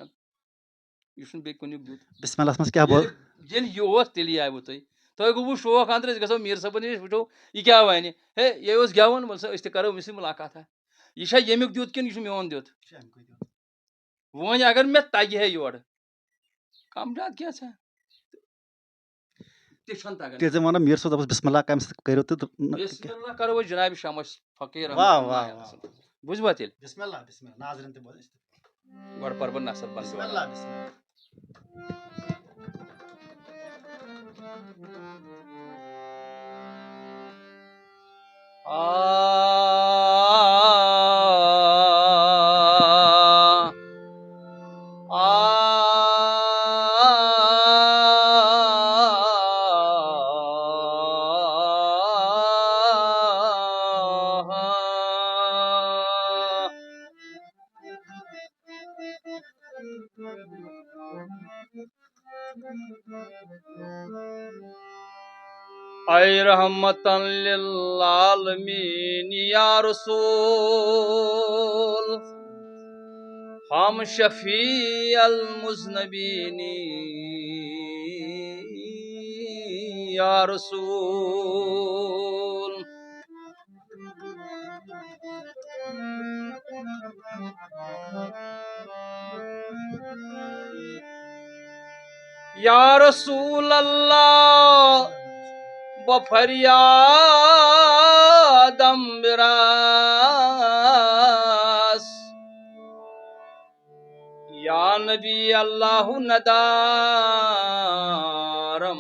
یہِ چھُنہٕ بیٚیہِ کُنیُک دیُت۔ بسم اللہَس منٛز کیٛاہ بول؟ ییٚلہِ، ییٚلہِ یہِ اوس، تیٚلی آیوٕ تُہۍ۔ تۄہہِ گوٚوٕ شوق اَندرٕ، أسۍ گژھو میٖر صٲبَس نِش، أسۍ وٕچھو، یہِ کیٛاہ وَنہِ۔ ہے، یہِ اوس گٮ۪وَن، وَلہٕ سا، أسۍ تہِ کَرو أمِس سۭتۍ مُلاقاتہ۔ یہِ چھا ییٚمیُک دیُت کِنہٕ یہِ چھُ میون دیُت؟ یہِ چھُ اَمہِ کُے دیُت۔ وۄنۍ اگر مےٚ تَگہِ ہے یورٕ، کم زیادٕ کیٛاہ چھا؟ تہِ چھُنہٕ تگان۔ تہِ ژٕ وَنان میٖر صٲب دَپس بسم اللہ کَمہِ سۭتۍ کٔرِو تہٕ، تہٕ نہ، بسم اللہ کرو أسۍ جناب شمس فقیٖر واہ، رحمتہ اللہ واہ، علیہ واہ۔ وسلم۔ بوٗزوا تیٚلہِ؟ بسم اللہ، بسم اللہ۔ ناظرین تہِ بوزن۔ گۄڈٕ پَرٕ بہٕ نثر بنٛد بسم اللہ، بسم اللہ۔ آ، آ، اے رحمتاً للعالمین یا رسول، ہم شفیع المذنبین یا رسول۔ یا رسول اللہ، بہٕ فریادم براس۔ یا نبی اللہ ندارم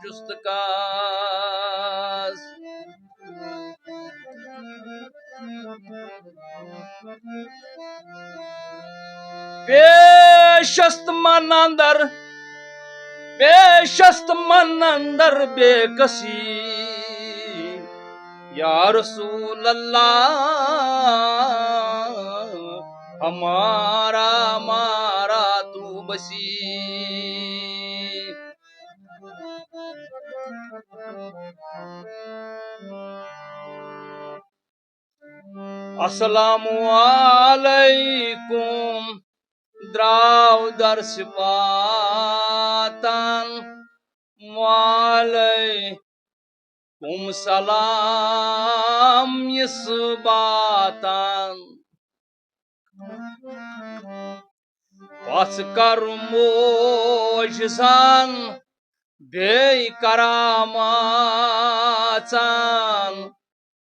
جست کاس۔ پیش است من اندر، پیش است من اندر بے کسی۔ یا رسول اللہ، ہمارا مارا تو بسی۔ السلام علیکم، درٛاو درس پاتن۔ وعلیکم سلام یس باتن۔ پژھ کر معجزن بیٚیہِ کرامژن۔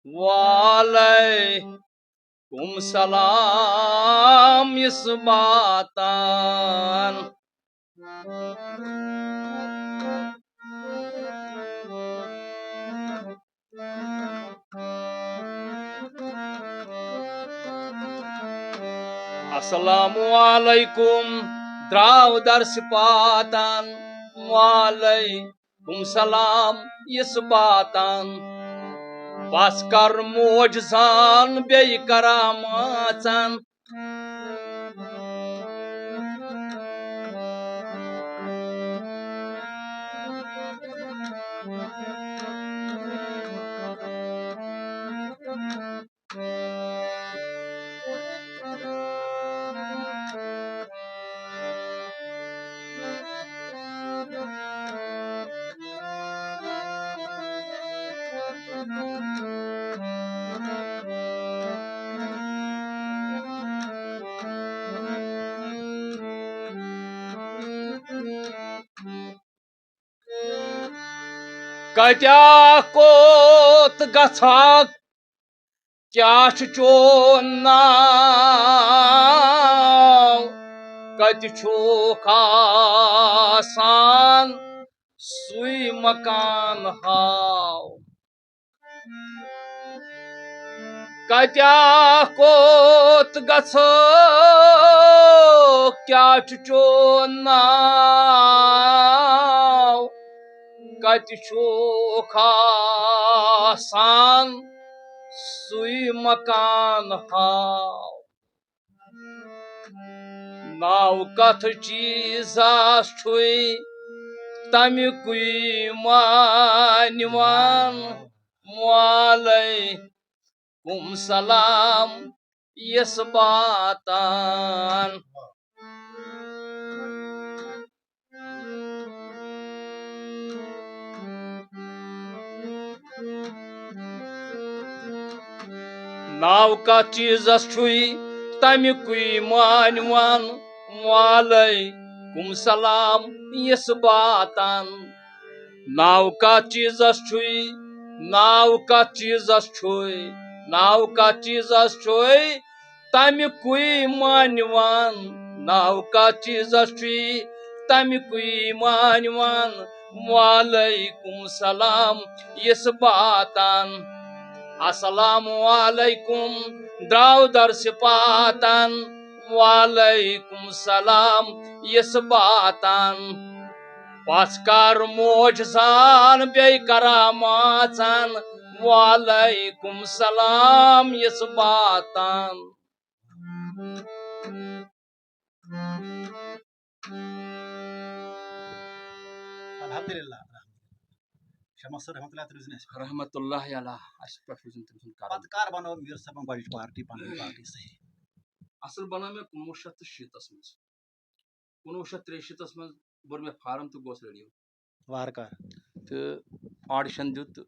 وعلیکم سلام یس باتن۔ السلام علیکم، درٛاو درس پاتن۔ وعلیکم سلام یس باتن۔ پژھ کر معجزن بیٚیہِ کرامژن۔ کتیٛاہ کوٚت گژھکھ؟ کیٛاہ چھُ چون ناو؟ کتہِ چھُکھ آسان؟ سُے مکان ہاو۔ کتیٛاہ کوٚت گژھکھ؟ کیٛاہ چھُ چون ناو؟ کتہِ چھُکھ آسان؟ سُے مکان ہاو۔ ناو کتھ چیٖزس چھُے، تمیُکُے مانِوان۔ وعلیکم سلام یس باتن۔ ناو کتھ چیٖزس چھُے، تمیُکُے مانِوان۔ وعلیکم کم سلام یس باتن۔ ناو کتھ چیزس چھُے، ناو کتھ چیزس چھُے، ناو کتھ چیزس چھُے، تمیُکُے مانوان۔ ناو کتھ چیزس چھُے، تمیُکُے مانوان۔ وعلیکم سلام یس باتن۔ السلام علیکم، درٛاو در صفاتن۔ وعلیکم سلام یس باتن۔ پژھ کر معجزان بیٚیہِ کراماتن۔ وعلیکم سلام یس باتن۔ الحمدللہ۔ شمس صٲب رحمتہ اللہ تُلِو زِ اَسہِ پٮ۪ٹھ۔ رحمت اللہ علیہ، اَسہِ پٮ۪ٹھ روٗزِن تٔمۍ سُنٛد کرم۔ پتہٕ کر بنٲو میٖر صٲبن گۄڈٕنِچ پارٹی، پنٕنۍ پارٹی صحیح؟ اصل بنٲو مےٚ کُنوُہ شیٚتھ تہٕ شیٖتس منٛز۔ کُنوُہ شیٚتھ ترٛیہِ شیٖتس منٛز بوٚر مےٚ فارم تہٕ گوس ریڈیو۔ وارٕ کار۔ تہٕ آڈیشن دیُت تہٕ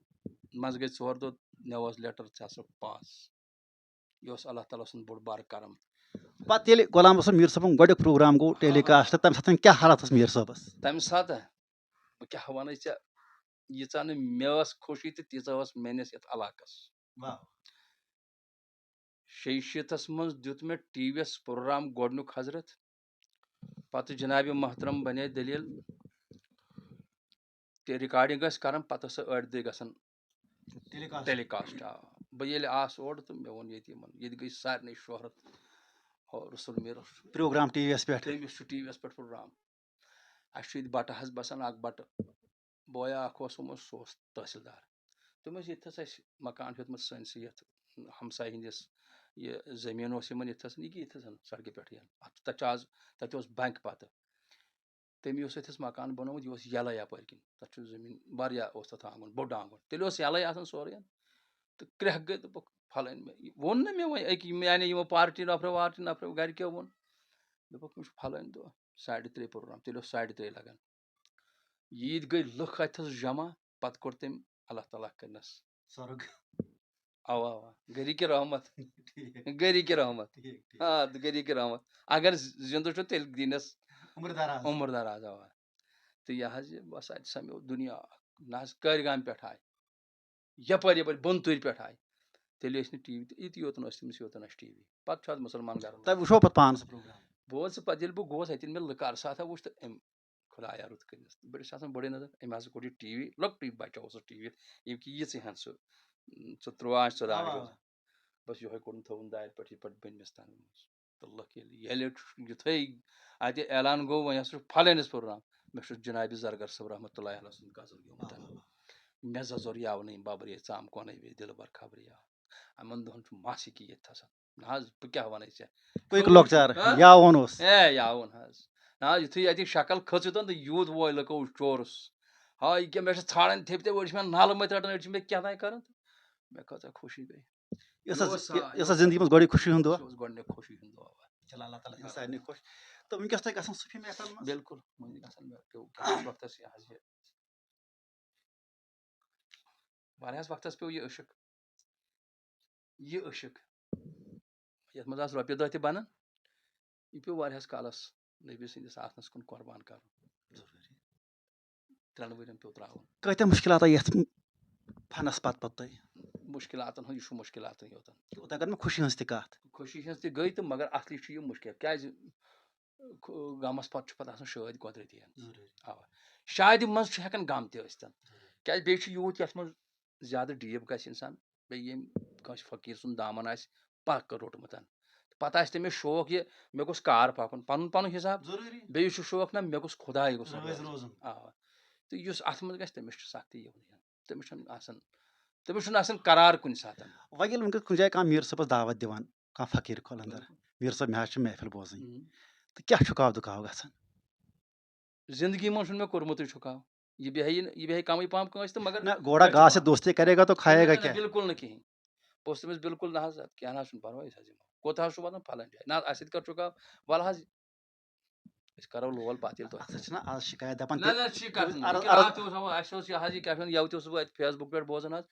منٛزٕ گٔے ژور دۄہ، مےٚ اوس لیٹر، ژٕ ہسا پاس۔ یہِ اوس اللہ تعالیٰ سُنٛد بوٚڑ بارٕ کرم۔ پتہٕ ییٚلہِ غلام رسول میٖر صٲبُن گۄڈٕنیُک پروگرام گوٚو ٹیلی کاسٹ، تمہِ ساتہٕ کیٛاہ حالت ٲس میٖر صٲبس؟ تمہِ ساتہٕ بہٕ کیٛاہ وَنَے ژےٚ، ییٖژاہ نہٕ مےٚ ٲس خوشی تہٕ تیٖژاہ ٲس میٲنِس یَتھ علاقس۔ واہ۔ شیٚیہِ شیٖتس منٛز دیُت مےٚ ٹی وی یس پروگرام گۄڈٕنیُک حضرت۔ پتہٕ جناب محترم بنے دٔلیٖل، تہِ ریکارڈنگ ٲسۍ کران، پتہٕ ٲس سۄ أڑۍ دۄہہِ گژھان ٹیلی کاسٹ۔ ٹیلی کاسٹ۔ آ، بہٕ ییٚلہِ آس اورٕ تہٕ مےٚ ووٚن ییٚتہِ یِمن، ییٚتہِ گٔے سارنٕے شہرت ہُہ رسول میٖرس۔ پروگرام ٹی وی یس پٮ۪ٹھ۔ تٔمِس چھُ ٹی وی یس پٮ۪ٹھ پروگرام۔ اَسہِ چھُ ییٚتہِ بٹہٕ حظ بسان، اکھ بٹہٕ بویا اکھ اوس، سُہ اوس تحصیلدار۔ تٔمۍ اوس ییٚتہِ تھَس اَسہِ مکان ہیوٚتمُت سٲنِسٕے یَتھ ہمسایہِ ہِنٛدِس، یہِ زٔمیٖن اوس یِمَن ییٚتہِ تھَس، یہِ کہِ ییٚتہِ تھَس سڑکہِ پٮ۪ٹھ یَن۔ اَتھ چھُ، تَتھ چھُ آز، تَتہِ اوس بینک پَتہٕ۔ تٔمۍ اوس اَتہِ تھَس مکان بنوومُت، یہِ اوس یَلَے یَپٲرۍ کِنۍ۔ تَتھ چھُ زٔمیٖن واریاہ اوس تَتھ آنٛگُن، بوٚڑ آنٛگُن۔ تیٚلہِ اوس یَلَے آسان سورُے۔ تہٕ کرٛٮ۪کھ گٔے، دوٚپُکھ، "پھلٲنۍ مےٚ، یہِ ووٚن نہٕ مےٚ وۄنۍ أکۍ، یعنی یِمو پارٹی نفرو وارٹی نفرو گرِکیو ووٚن۔" دوٚپُکھ، "أمِس چھُ پھلٲنۍ دۄہ ساڑِ ترٛےٚ پروگرام۔" تیٚلہِ اوس ساڑِ ترٛےٚ لگان۔ ییٖتۍ گٔے لُکھ اَتہِ تھَس جمع، پَتہٕ کوٚر تٔمۍ اللہ تعالیٰ کٔرنَس۔ سۄرُگ۔ اَوا، اَوا، گری کہِ رحمت۔ ٹھیٖک، گری کہِ رحمت۔ ٹھیٖک، ٹھیٖک۔ آ، گری کہِ رحمت۔ اگر زِندٕ چھُ، تیٚلہِ دِنَس عمر دراز۔ عمر دراز، اَوا۔ تہٕ یہِ حظ یہِ، بَس، اَتہِ سَمیو دُنیا اَکھ۔ نہ حظ کٲرۍ گامہِ پٮ۪ٹھ آے، یَپٲرۍ یَپٲرۍ بۄنہٕ تُرۍ پٮ۪ٹھ آے۔ تیٚلہِ ٲسۍ نہٕ ٹی وی تہِ، یہِ تہِ یوت نہٕ ٲسۍ تٔمِس یوت نہٕ اَسہِ ٹی وی۔ پَتہٕ چھُ اَتھ مُسلمان گَرَن منٛز۔ تۄہہِ وٕچھو پَتہٕ پانَس پروگرام۔ بہٕ اوسُس پَتہٕ، ییٚلہِ بہٕ گوس اَتہِ، ییٚلہِ مےٚ لُکہٕ عرصہٕ ہَتھا وُچھ تہٕ أمۍ خۄدایا رُت کٔرِتھ۔ بٔڑِس آسان بٔڑٕے نظر، أمۍ ہسا کوٚر یہِ ٹی وی، لۄکٹُے بچہ اوس سُہ ٹی وی، ییٚمہِ کہِ یِژٕے ہن سُہ، ژٕ تُرٛواہ آنٛچہِ ژۄداہ آنٛچہِ آ۔ اوس۔ بس یِہوٚے کوٚرُن تھوٚوُن دارِ پٮ۪ٹھ، یہِ پٮ۪ٹھ بٔنمِس تام۔ تہٕ لُکھ ییٚلہِ، ییٚلہِ یُتھُے اَتہِ اعلان گوٚو، وۄنۍ ہسا چھُ فلٲنِس پروگرام، مےٚ چھُ جنابِ زرگر صٲب رحمتہ اللہ علیہ سُنٛد غزل گیومُت۔ آ۔ مےٚ زٕ زور یاو نہٕ یِم ببرے ژام کۄنے بیٚیہِ دِلبر خبرے یاو۔ یِمن دۄہن چھُ مس یہِ کہِ ییٚتہِ تھسان۔ نہ حظ، بہٕ کیٛاہ وَنَے ژےٚ؟ کوٚیِک لۄکچار، ہہ؟ یا ووٚن اوس۔ اے، یا ووٚن حظ۔ نہ حظ، یُتھُے اَتہِ شکل کھٔژ یوٚتَن تہٕ یوٗت ووے لُکو چورُس۔ ہا، یہِ کیٛاہ، مےٚ چھِ ژھانٛڈان تھٔپۍ تہِ، أڑۍ چھِ مےٚ نَلہٕ مٔتۍ رَٹان، أڑۍ چھِ مےٚ کیٛاہ تام کَران تہٕ مےٚ کۭژاہ خوشی گٔے۔ یۄس حظ، یہِ اوس سا-، یۄس حظ زِندگی منٛز گۄڈٕنِچ خوشی ہُنٛد دۄہ۔ یہِ اوس گۄڈٕنیُک خوشی ہُنٛد دۄہ، اَوا۔ چلو، اللہ تعالیٰ تھٲینو سارنٕے خۄش۔ تہٕ وٕنکیٚس تۄہہِ گژھان صوٗفی محفلَن منٛز؟ بِلکُل، وٕنہِ گژھان مےٚ پیوٚو کینٛہہ وقتَس یہِ حظ یہِ۔ واریاہَس وقتَس پیوٚو یہِ عشق۔ یہِ عشق۔ یَتھ منٛز آسہٕ رۄپیہِ دَہ تہِ بَنان۔ یہِ پیوٚو واریاہَس کالَس نبی سٕنٛدِس آسنَس کُن قۄربان کَرُن۔ ترٛٮ۪ن ؤرِین پیوٚو ترٛاوُن۔ کۭتیٛاہ مُشکِلات آیہِ یَتھ فنَس پَتہٕ پَتہٕ تۄہہِ؟ مُشکِلاتَن ہُنٛد، یہِ چھُ مُشکِلاتَن یوتَن۔ اوٚتام کٔر مےٚ خوشی ہٕنٛز تہِ کَتھ۔ خوشی ہٕنٛز تہِ گٔے تہٕ مگر اَصلی چھُ یہِ مُشکِل۔ کیٛازِ؟ غمس پتہٕ چھُ پتہٕ آسان شٲدۍ قۄدرٔتی۔ ضروٗری۔ اَوا۔ شادِ منٛز چھُ ہٮ۪کان غم تہِ ٲسِتھ۔ ضروٗری۔ کیٛازِ بیٚیہِ چھُ یوٗت یَتھ منٛز زیادٕ ڈیٖپ گژھِ اِنسان، بیٚیہِ ییٚمۍ کٲنٛسہِ فقیٖر سُنٛد دامن آسہِ پکھ روٚٹمُت۔ پتہٕ آسہِ تٔمِس شوق یہِ، مےٚ گوٚژھ کار پکُن، پنُن پنُن حساب۔ ضروٗری۔ بیٚیہِ چھُ شوق نہ، مےٚ گوٚژھ خۄداے گوٚژھ رٲضۍ راضی۔ روزُن۔ اَوا۔ تہٕ یُس اَتھ منٛز گژھِ، تٔمِس چھُ سختی یِوان۔ تٔمِس چھُنہٕ آسان، تٔمِس چھُنہٕ آسان قرار کُنہِ ساتہٕ۔ وۄنۍ ییٚلہِ وٕنکیٚس کُنہِ جایہِ کانٛہہ میٖر صٲبَس دعوت دِوان، کانٛہہ فقیٖر کۄلَندر، بِلکُل۔ میٖر صٲب، مےٚ حظ چھِ محفِل بوزٕنۍ، اۭں۔ تہٕ کیٛاہ چھُکھ آو دُکاو گژھان؟ زِندگی منٛز چھُنہٕ مےٚ کوٚرمُتٕے چھُکاو۔ یہِ بیٚہہِ نہٕ، یہِ بیٚہہِ کَمٕے پَہَم کٲنٛسہِ تہٕ مگر نہ، گھوڑا مےٚ چھُ گھاس سے پَہَم۔ دوستی کرے گا تو کھائے گا نہ، نہ، کیا؟ بِلکُل نہٕ کِہیٖنۍ۔ بہٕ اوسُس تٔمِس بِلکُل، نہ حظ، اَدٕ کیٛاہ نہ حظ چھُنہٕ پَرواے، أسۍ حظ یِمو۔ کوٚت حظ چھُ واتان؟ پھلٲنۍ جایہِ۔ نہ حظ، اَسہِ سۭتۍ کر چھُکاو؟ وَلہٕ حظ، أسۍ کرو لول پتہٕ ییٚلہِ تۄہہِ اَتھ حظ چھِنہ آز شِکایت دَپان نہ، تہِ نہ، چھِ کَرُن۔ عرض، یہِ کہِ عرض، اَتھ تہِ اوس، اَسہِ اوس یہِ حظ یہِ کیٛاہ چھِ وَنان، یَوٕ تہِ اوسُس بہٕ اَتہِ Facebook پٮ۪ٹھ بوزان حظ،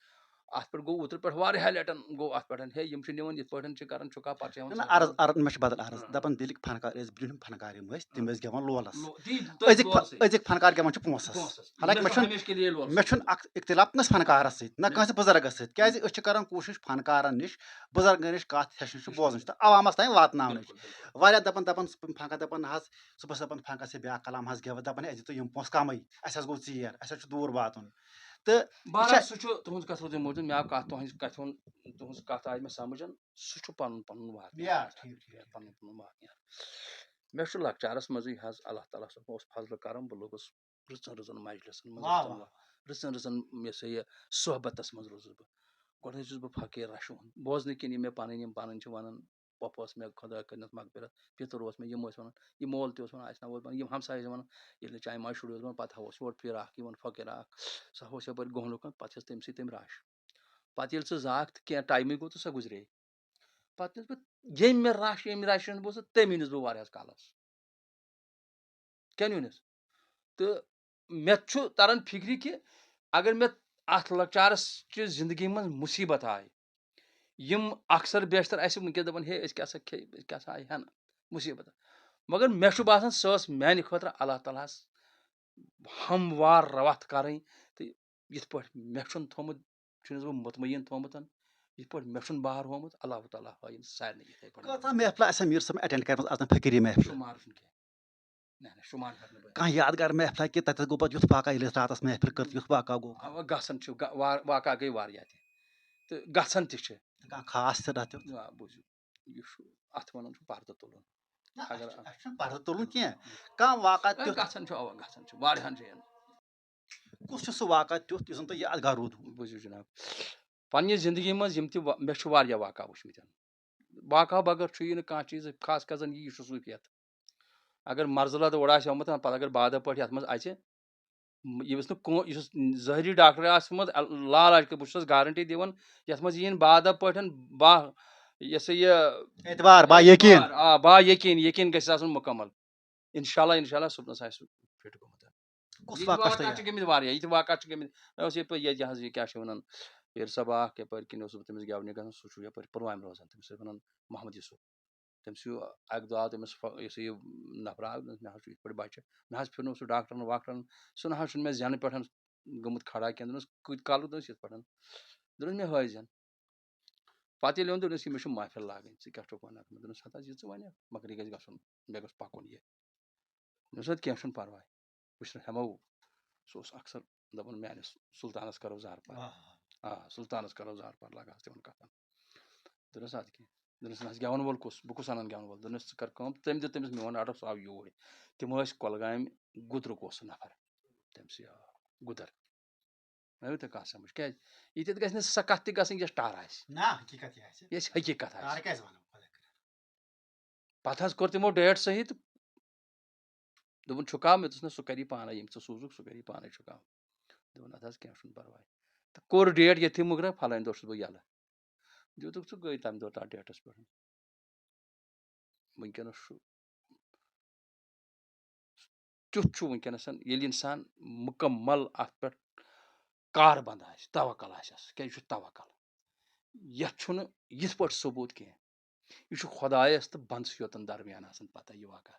اَتھ پٮ۪ٹھ گوٚو اوترٕ پٮ۪ٹھ واریاہ لَٹٮ۪ن گوٚو اَتھ پٮ۪ٹھ، ہے، یِم چھِ نِوان یِتھ پٲٹھۍ چھِ کَران، چھُکا پَتہٕ چھِ ہٮ۪وان نہ، نہ، سَزا۔ عرض، عرض، مےٚ چھُ بدل عرض۔ ہاں۔ دَپان دِلِکۍ فنکار ٲسۍ، برٛونٛہِم فنکار یِم ٲسۍ، تِم ٲسۍ گٮ۪وان لولَس۔ لو-، تی، تٔتھۍ أزِکۍ فن-، لولَسٕے۔ أزِکۍ فنکار گٮ۪وان چھِ پونٛسَس۔ پونٛسَس۔ حالانکہِ مےٚ مےٚ چھُ چھُنہٕ، ہمیشہِ کے لیے لولَس۔ مےٚ چھُنہٕ اَکھ اختلاف کٲنٛسہِ فنکارَس سۭتۍ، نہ مےٚ کٲنٛسہِ بُزرگَس سۭتۍ، کیٛازِ أسۍ چھِ کَران کوٗشِش فنکارَن نِش، بُزرگَن نِش کَتھ ہیٚچھنٕچ چھِ، بوزنٕچ چھِ تہٕ عوامَس تام واتناونٕچ۔ بِلکُل، بِلکُل۔ واریاہ دَپان، دَپان، فنکار دَپان، نہ حظ، صُبحَس دَپان فنکار صٲب بیٛاکھ کلام حظ گٮ۪وَو، دَپان ہے، اَسہِ دِتو یِم پونٛسہٕ کَمٕے، اَسہِ حظ گوٚو ژیر، اَسہِ حظ چھُ دوٗر واتُن۔ تہٕ یہِ بہرحال چھا سُہ چھُ تُہٕنٛز کَتھ روٗزٕے موٗجوٗد، مےٚ آو کَتھ تُہٕنٛز، کَتھِ ہُنٛد، تُہٕنٛز کَتھ آیہِ مےٚ سَمٕجھ، سُہ چھُ پَنُن پَنُن واقعہٕ۔ یا، ٹھیٖک، ٹھیٖک۔ پَنُن پَنُن واقعہٕ۔ مےٚ چھُ لۄکچارَس منٛزٕے حظ اللہ تعالیٰ سُنٛد اوس فضلہٕ کَرَم، بہٕ لوٚگُس رٕژَن رٕژَن مجلِسَن منٛز، واہ، رٕژَن واہ۔ رٕژَن رٕژَن، یہِ سا یہِ صحبتَس منٛز روٗزُس بہٕ۔ گۄڈٕ حظ چھُس بہٕ فقیٖر رَشوُن، بوزنہٕ کِنۍ یِم مےٚ پَنٕنۍ، یِم پَنٕنۍ چھِ وَنان، پۄپھٕ ٲس مےٚ خۄدا کٔرِنَس مغفرت، پیٚتٕر اوس مےٚ، یِم ٲسۍ وَنان، یہِ مول تہِ اوس وَنان، اَسہِ نہ اوس وَنان، یِم ہمساے ٲسۍ وَنان، ییٚلہِ نہٕ چایہِ ماے شُرۍ اوس وَنان، پَتہٕ ہا اوس یورٕ فِراق یِوان فقیٖر اَکھ، سُہ ہا اوس یَپٲرۍ گۄہنُک، پَتہٕ چھَس تٔمۍ سٕے تٔمۍ رَش۔ پَتہٕ ییٚلہِ سُہ زاکھ تہٕ کینٛہہ ٹایمٕے گوٚو تہٕ سۄ گُزرے۔ پَتہٕ یُس بہٕ، ییٚمۍ مےٚ رَش، ییٚمۍ رَش چھُنہٕ بہٕ اوسُس، تٔمۍ أنِس بہٕ واریاہَس کالَس۔ کیٛاہ نیوٗنَس؟ تہٕ مےٚ چھُ تَران فِکرِ کہِ اگر مےٚ اَتھ لۄکچارَس چہِ زِندگی منٛز مُصیٖبت آے، یِم اکثر بیشتر اَسہِ وٕنکیٚس دَپان، ہے، أسۍ کیٛاہ سا کھے، أسۍ کیٛاہ سا آیہِ ہٮ۪نہٕ مُصیٖبت۔ مگر مےٚ چھُ باسان، سۄ ٲس میٛانہِ خٲطرٕ اللہ تعالیٰ ہَس ہموار وَتھ کَرٕنۍ۔ تہٕ یِتھ پٲٹھۍ مےٚ چھُنہٕ تھوٚمُت، چھُنَس بہٕ مطمعین تھوٚمُت، یِتھ پٲٹھۍ مےٚ چھُنہٕ بار ہومُت، اللہ تعالیٰ ہٲیِن سارنٕے یِتھَے پٲٹھۍ۔ کۭژاہ محفلہٕ آسہِ میر صٲبن اٹینڈ کٔرمٕژ آز تام فقیٖری محفلہٕ؟ شُمار چھُنہٕ کینٛہہ۔ نہ، نہ، شُمار ہٮ۪کہٕ نہٕ بہٕ۔ کانٛہہ یادگار محفلہ کہِ تَتٮ۪تھ گوٚو پَتہٕ یُتھ واقعہ، ییٚلہِ أسۍ راتَس محفل کٔر، یُتھ واقعہ گوٚو؟ اَوا، گژھان چھُ، گا-، وا-، واقعہ گٔے واریاہ تہِ۔ تہٕ گژھان تہِ چھِ۔ کانٛہہ خاص تہِ راتھ یُتھ؟ آ، بوٗزِو، یہِ چھُ، اَتھ وَنان چھُ پردٕ تُلُن۔ نہ، اگر اَسہِ چھُ، اَسہِ چھُنہٕ پردٕ تُلُن کینٛہہ۔ کانٛہہ واقعہ اے، تیُتھ؟ گژھان چھُ، اَوا، گژھان چھُ واریاہَن جایَن۔ کُس چھُ سُہ واقعہ تیُتھ یُس زَن تۄہہِ یادگار روٗدوٕ؟ بوٗزِو جِناب، پنٛنہِ زِندگی منٛز یِم تہِ وا-، مےٚ چھُ واریاہ واقعہ وٕچھمٕتۍ۔ واقعہ بغٲر چھُ یہِ نہٕ کانٛہہ چیٖز، خاص کر زَن یہِ، یہِ چھُ صوٗفیت۔ اگر مرضلہ تہٕ اورٕ آسہِ آمُت، پَتہٕ اگر بادا پٲٹھۍ یَتھ منٛز اَژِ، م-، ییٚمِس نہٕ کٲ-، یُس ظٲہری ڈاکٹر آسہِ گوٚمُت، ال-، لاعلاج کہِ بہٕ چھُس گارنٹی دِوان، یَتھ منٛز یِیِن بادا پٲٹھۍ با-، یہِ ہسا یہِ اعتبار، با یقین۔ اعتبار، آ، با یقین، یقین گژھِ آسُن مُکمل۔ انشاءاللہ، انشاءاللہ، صُبحنَس آسہِ سُہ فِٹ گوٚمُت۔ کُس یِتھۍ واقعہ چھُ واقعہ تۄہہِ چھِ یاد؟ گٔمٕتۍ واریاہ، یِتھۍ واقعہ چھِ گٔمٕتۍ۔ مےٚ اوس ییٚتہِ پَتہٕ ییٚتہِ حظ یہِ کیٛاہ چھِ وَنان، پیٖر صٲب اَکھ یَپٲرۍ کِنۍ اوسُس بہٕ تٔمِس گٮ۪ونہِ گژھان، سُہ چھُ یَپٲرۍ پُلوامہِ روزان، تٔمِس ٲسۍ وَنان محمد یوٗسُف۔ تٔمِس یہِ اَکہِ دۄہ آو تٔمِس فَ-، یُس یہِ نفرٕ آو، دوٚپنَس، مےٚ حظ چھُ یِتھ پٲٹھۍ بَچہِ، مےٚ حظ پھِرنوو سُہ ڈاکٹرَن واکٹرَن، سُہ نہ حظ چھُنہٕ مےٚ زٮ۪نہٕ پٮ۪ٹھ گوٚمُت کھڑا کینٛہہ، دوٚپنَس، کۭتۍ کالُک؟ دوٚپنَس، یِتھ پٲٹھۍ۔ دوٚپنَس، مےٚ ہٲوزٮ۪ن۔ پَتہٕ ییٚلہِ اوٚن، دوٚپنَس، یہِ مےٚ چھُ محفِل لاگٕنۍ، ژٕ کیٛاہ چھُکھ وَنان؟ مےٚ دوٚپنَس، ہَتہٕ حظ، یہِ ژٕ وَنکھ، مگر یہِ گژھِ گژھُن، مےٚ گوٚژھ پَکُن یہِ۔ مےٚ دوٚپُس، اَدٕ کینٛہہ چھُنہٕ پَرواے، وٕچھ نہ ہٮ۪مو۔ سُہ اوس اکثر دَپان، میٛانِس سُلطانَس کَرو زارٕ پار۔ آ۔ آ، سُلطانَس کَرو زارٕ پار، لَگہٕ ہَس تِمَن کَتھَن۔ دوٚپنَس، اَدٕ کینٛہہ۔ دوٚپنَس، نہ حظ، گٮ۪وَن وول کُس؟ بہٕ کُس اَنَن گٮ۪وَن وول؟ دوٚپنَس، ژٕ کَر کٲم، تٔمۍ دیُت تٔمِس میون ایڈرَس، سُہ آو یوٗرۍ۔ تِم ٲسۍ کۄلگامہِ، گُدرُک اوس سُہ نفر۔ تٔمۍ سٕے آو گُدر۔ مےٚ آیوٕ تۄہہِ کَتھ سَمٕجھ؟ کیٛازِ؟ ییٚتٮ۪تھ گژھِ نہٕ سۄ کَتھ تہِ گژھٕنۍ، یۄس ٹَر آسہِ۔ نہ، حقیٖقت کیٛاہ آسہِ؟ یۄس حقیٖقت آسہِ۔ ٹَر کیٛازِ وَنو؟ خۄدا کٔرِنۍ۔ پَتہٕ حظ کوٚر تِمو ڈیٹ صحیح تہٕ دوٚپُن، چھُکھ آو؟ مےٚ دوٚپُس، نہ، سُہ کَری پانَے، ییٚمۍ ژٕ سوٗزُکھ، سُہ کَری پانَے، چھُکھ آو۔ دوٚپُن، اَدٕ حظ، کینٛہہ چھُنہٕ پَرواے۔ تہٕ کوٚر ڈیٹ ییٚتھی مُکرر، فَلٲنۍ دۄہ چھُس بہٕ یَلہٕ۔ دیُتُکھ ژٕ گٔے تَمہِ دۄہ تَتھ ڈیٹَس پٮ۪ٹھ۔ وٕنکیٚنَس چھُ، کیُتھ چھُ وٕنکیٚنَس، ییٚلہِ اِنسان مُکمل اَتھ پٮ۪ٹھ کاربنٛد آسہِ، توکل آسٮ۪س، کیٛازِ یہِ چھُ توکل۔ یَتھ چھُنہٕ یِتھ پٲٹھۍ ثبوٗت کینٛہہ۔ یہِ چھُ خۄدایَس تہٕ بنٛدسٕے یوتَن درمیان آسان پَتہ یہِ واقعہ۔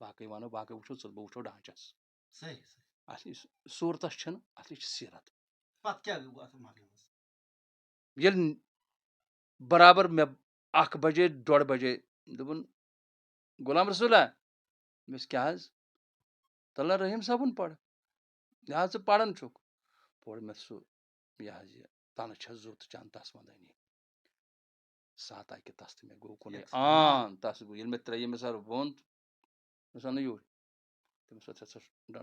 باقٕے وَنو، باقٕے وٕچھو، ژٕ، بہٕ وٕچھو ڈانٛچَس۔ صحیح، صحیح۔ اَصلی صوٗرتَس چھِنہٕ، اَصلی چھِ سیٖرت۔ پَتہٕ کیٛاہ گوٚو اَتھ معاملَس منٛز؟ ییٚلہِ برابر مےٚ اَکھ بجے، ڈۄڈ بجے، دوٚپُن، غلام رسولہ، مےٚ ووٚنُس، کیٛاہ حظ؟ تَلہٕ رحیٖم صٲبُن پَر۔ یہِ حظ ژٕ پَران چھُکھ۔ پوٚر مےٚ سُہ، یہِ حظ یہِ، تَنہٕ چھَس زُو تہٕ چَنہٕ تَس وَندٲنی۔ ساعت آیہِ کہِ تَس تہٕ مےٚ گوٚو کُنُے یَتھ آن، تَس گوٚو، ییٚلہِ مےٚ ترٛیٚیِمِس سَر ووٚن، مےٚ وَنہٕ یوٗرۍ۔ تٔمِس اوس، سُہ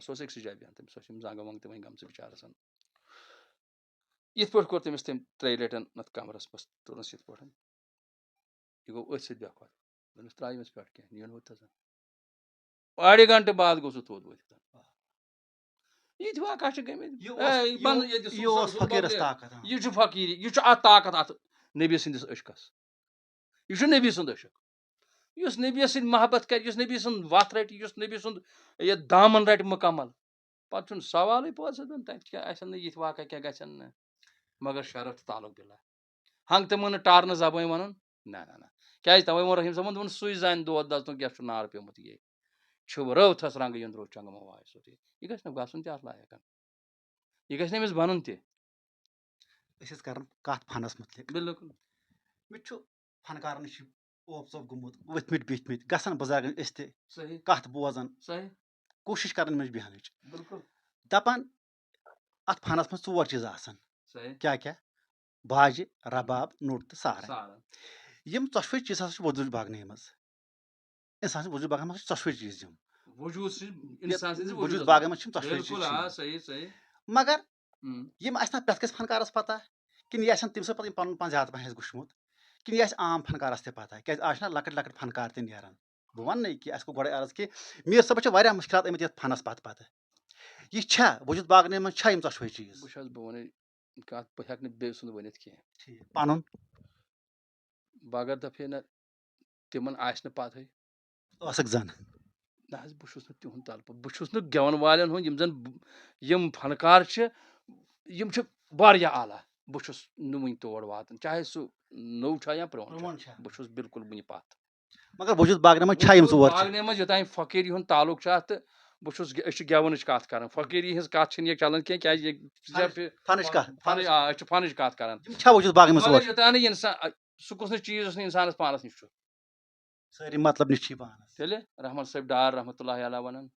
اوس أکسٕے جایہِ بیٚہوان، تٔمِس اوس یِم زنٛگہٕ ونٛگہٕ تِمَے گٔمژٕ بِچارَس۔ یِتھ پٲٹھۍ کوٚر تٔمِس تٔمۍ ترٛیٚیہِ لَٹٮ۪ن اَتھ کَمرَس منٛز، توٚرنَس یِتھ پٲٹھۍ۔ یہِ گوٚو أتھۍ سۭتۍ بے وقت۔ دوٚپنَس، ترٛاو أمِس پٮ۪ٹھ کینٛہہ، نِیُن ہُتھ تَس۔ اَڑِ گھنٹہٕ بعد گوٚو سُہ توٚت وٲتِتھ۔ یہِ تہِ واقعہ چھِ گٔمٕتۍ۔ یہِ اوس، اے، یہِ بَنہٕ اوس، ییٚتہِ یہِ اوس سُہ فقیٖرَس بَنہٕ، طاقت، آ۔ یہِ چھُ فقیٖری، یہِ چھُ اَتھ طاقت اَتھ نبی سٕنٛدِس عشقَس۔ یہِ چھُ نبی سُنٛد عشق۔ یُس نبی سۭتۍ محبت کَرِ، یُس نبی سُنٛد وَتھ رَٹہِ، یُس نبی سُنٛد یہِ دامن رَٹہِ مُکمل، پَتہٕ چھُنہٕ سوالٕے پٲدٕ سَپدان، تَتہِ کیٛاہ آسن نہٕ یِتھۍ واقعہ، کیٛاہ گژھن نہٕ؟ مگر شرف تہٕ تعلق باللہ۔ ہنگ تہِ مٲنۍ نہٕ ٹارنہٕ زبٲنۍ ونُن۔ نہ نہ نہ۔ کیازِ توے ووٚن رحیم صٲبن، دوٚپُن، سُے زانہِ دود دَزنُک یَتھ چھُ نار پیومُت یے۔ چھُ رٲوتھس رنگہٕ یُندرو چنگہٕ مواے سُہ تہِ۔ یہِ گژھِ نہٕ گژھُن تہِ اتھ لایق۔ یہِ گژھِ نہٕ أمِس بنُن تہِ۔ أسۍ ٲسۍ کران کتھ فنس مُتعلق۔ بالکل۔ مےٚ چھُ فنکارن نِش چھِ اوپ ژوپ گوٚمُت، ؤتھۍ مٕتۍ بِہِتھ مٕتۍ، گژھان بُزرگن أسۍ تہِ صحیح۔ کتھ بوزان، صحیح۔ کوٗشش کران أمِس بیہنٕچ۔ بالکل۔ دپان اتھ فنس منٛز ژور چیٖز آسان۔ صحیح۔ کیٛاہ کیٛاہ؟ باجہِ، رباب، نوٚٹ تہٕ سارن۔ سارن۔ یِم ژۄشوے چیٖز ہسا چھِ وجوٗد باغنٕے منٛز۔ انسان سٕنٛدِ وجوٗد باغس منٛز چھِ ژۄشوے چیٖز یِم۔ وجوٗد چھِ انسان سٕنٛدِ وجوٗد وجوٗدس باغس منٛز۔ منٛز چھِ یِم ژۄشوے چیٖز بِلکُل، چھِ آ، یِم۔ صحیح، صحیح۔ مگر ہُم۔ یِم آسہِ نہ پرٛٮ۪تھ کٲنٛسہِ فنکارس پتہ، کِنہٕ یہِ آسن تٔمۍ سٕنٛز پتہٕ یِم پنُن پان زیادٕ پہن آسہِ وٕچھمُت، کِنہٕ یہِ آسہِ عام فنکارس تہِ پتہ؟ کیٛازِ آز چھِنہ لۄکٕٹۍ لۄکٕٹۍ فنکار تہِ نیران۔ بہٕ ونہٕ نہٕ یہِ کینٛہہ، اَسہِ کوٚر گۄڈے عرض کہِ میٖر صٲبس چھِ واریاہ مُشکلات آمٕتۍ یتھ فنس پتہٕ پتہٕ۔ یہِ چھا وجوٗد باغنٕے منٛز چھا یِم ژۄشوے چیٖز؟ بہٕ چھُس، بہٕ وَنَے کَتھ، بہٕ ہٮ۪کہٕ نہٕ بیٚیہِ سُنٛد ؤنِتھ کینٛہہ۔ ٹھیٖک۔ پنُن؟ بغٲر دَپے نہ تِمن آسہِ نہٕ پَتہٕے۔ ٲسٕکھ زَن۔ نہ حظ، بہٕ چھُس نہٕ تِہُنٛد تلہٕ پتہٕ، بہٕ چھُس نہٕ گٮ۪وَن والٮ۪ن ہُنٛد، یِم زَن ب-، یِم فنکار چھِ، یِم چھِ واریاہ اعلیٰ۔ بہٕ چھُس نہٕ وُنہِ تور واتان، چاہے سُہ نوٚو چھا یا پرٛون چھا۔ پرٛون چھا۔ بہٕ چھُس بِلکُل وُنہِ پَتھ۔ مگر وجوٗد باغنٕے منٛز چھا یِم ژور چیٖز؟ باغنٕے منٛز یوٚتام فقیٖری ہُنٛد تعلق چھُ اَتھ، تہٕ بہٕ چھُس، أسۍ چھِ گٮ۪ونٕچ کَتھ کران، فقیٖری ہٕنٛز کَتھ چھِنہٕ ییٚتہِ چلان کینٛہہ، کیٛازِ ییٚتہِ فنٕچ، فنٕچ کَتھ، فنٕچ، فنٕچ۔ آ، أسۍ چھِ فنٕچ کَتھ کران۔ یِم چھا وجوٗد باغنٕے منٛز مگر ژور؟ یوٚتام نہٕ اِنسان، سُہ کُس نہٕ چیٖز یُس نہٕ اِنسانَس پانَس نِش چھُ۔ سٲری مطلب نِش چھِ یہِ پانَس۔ تیٚلہِ رحمان صٲب ڈار رحمتہ اللہ علیہ وَنان،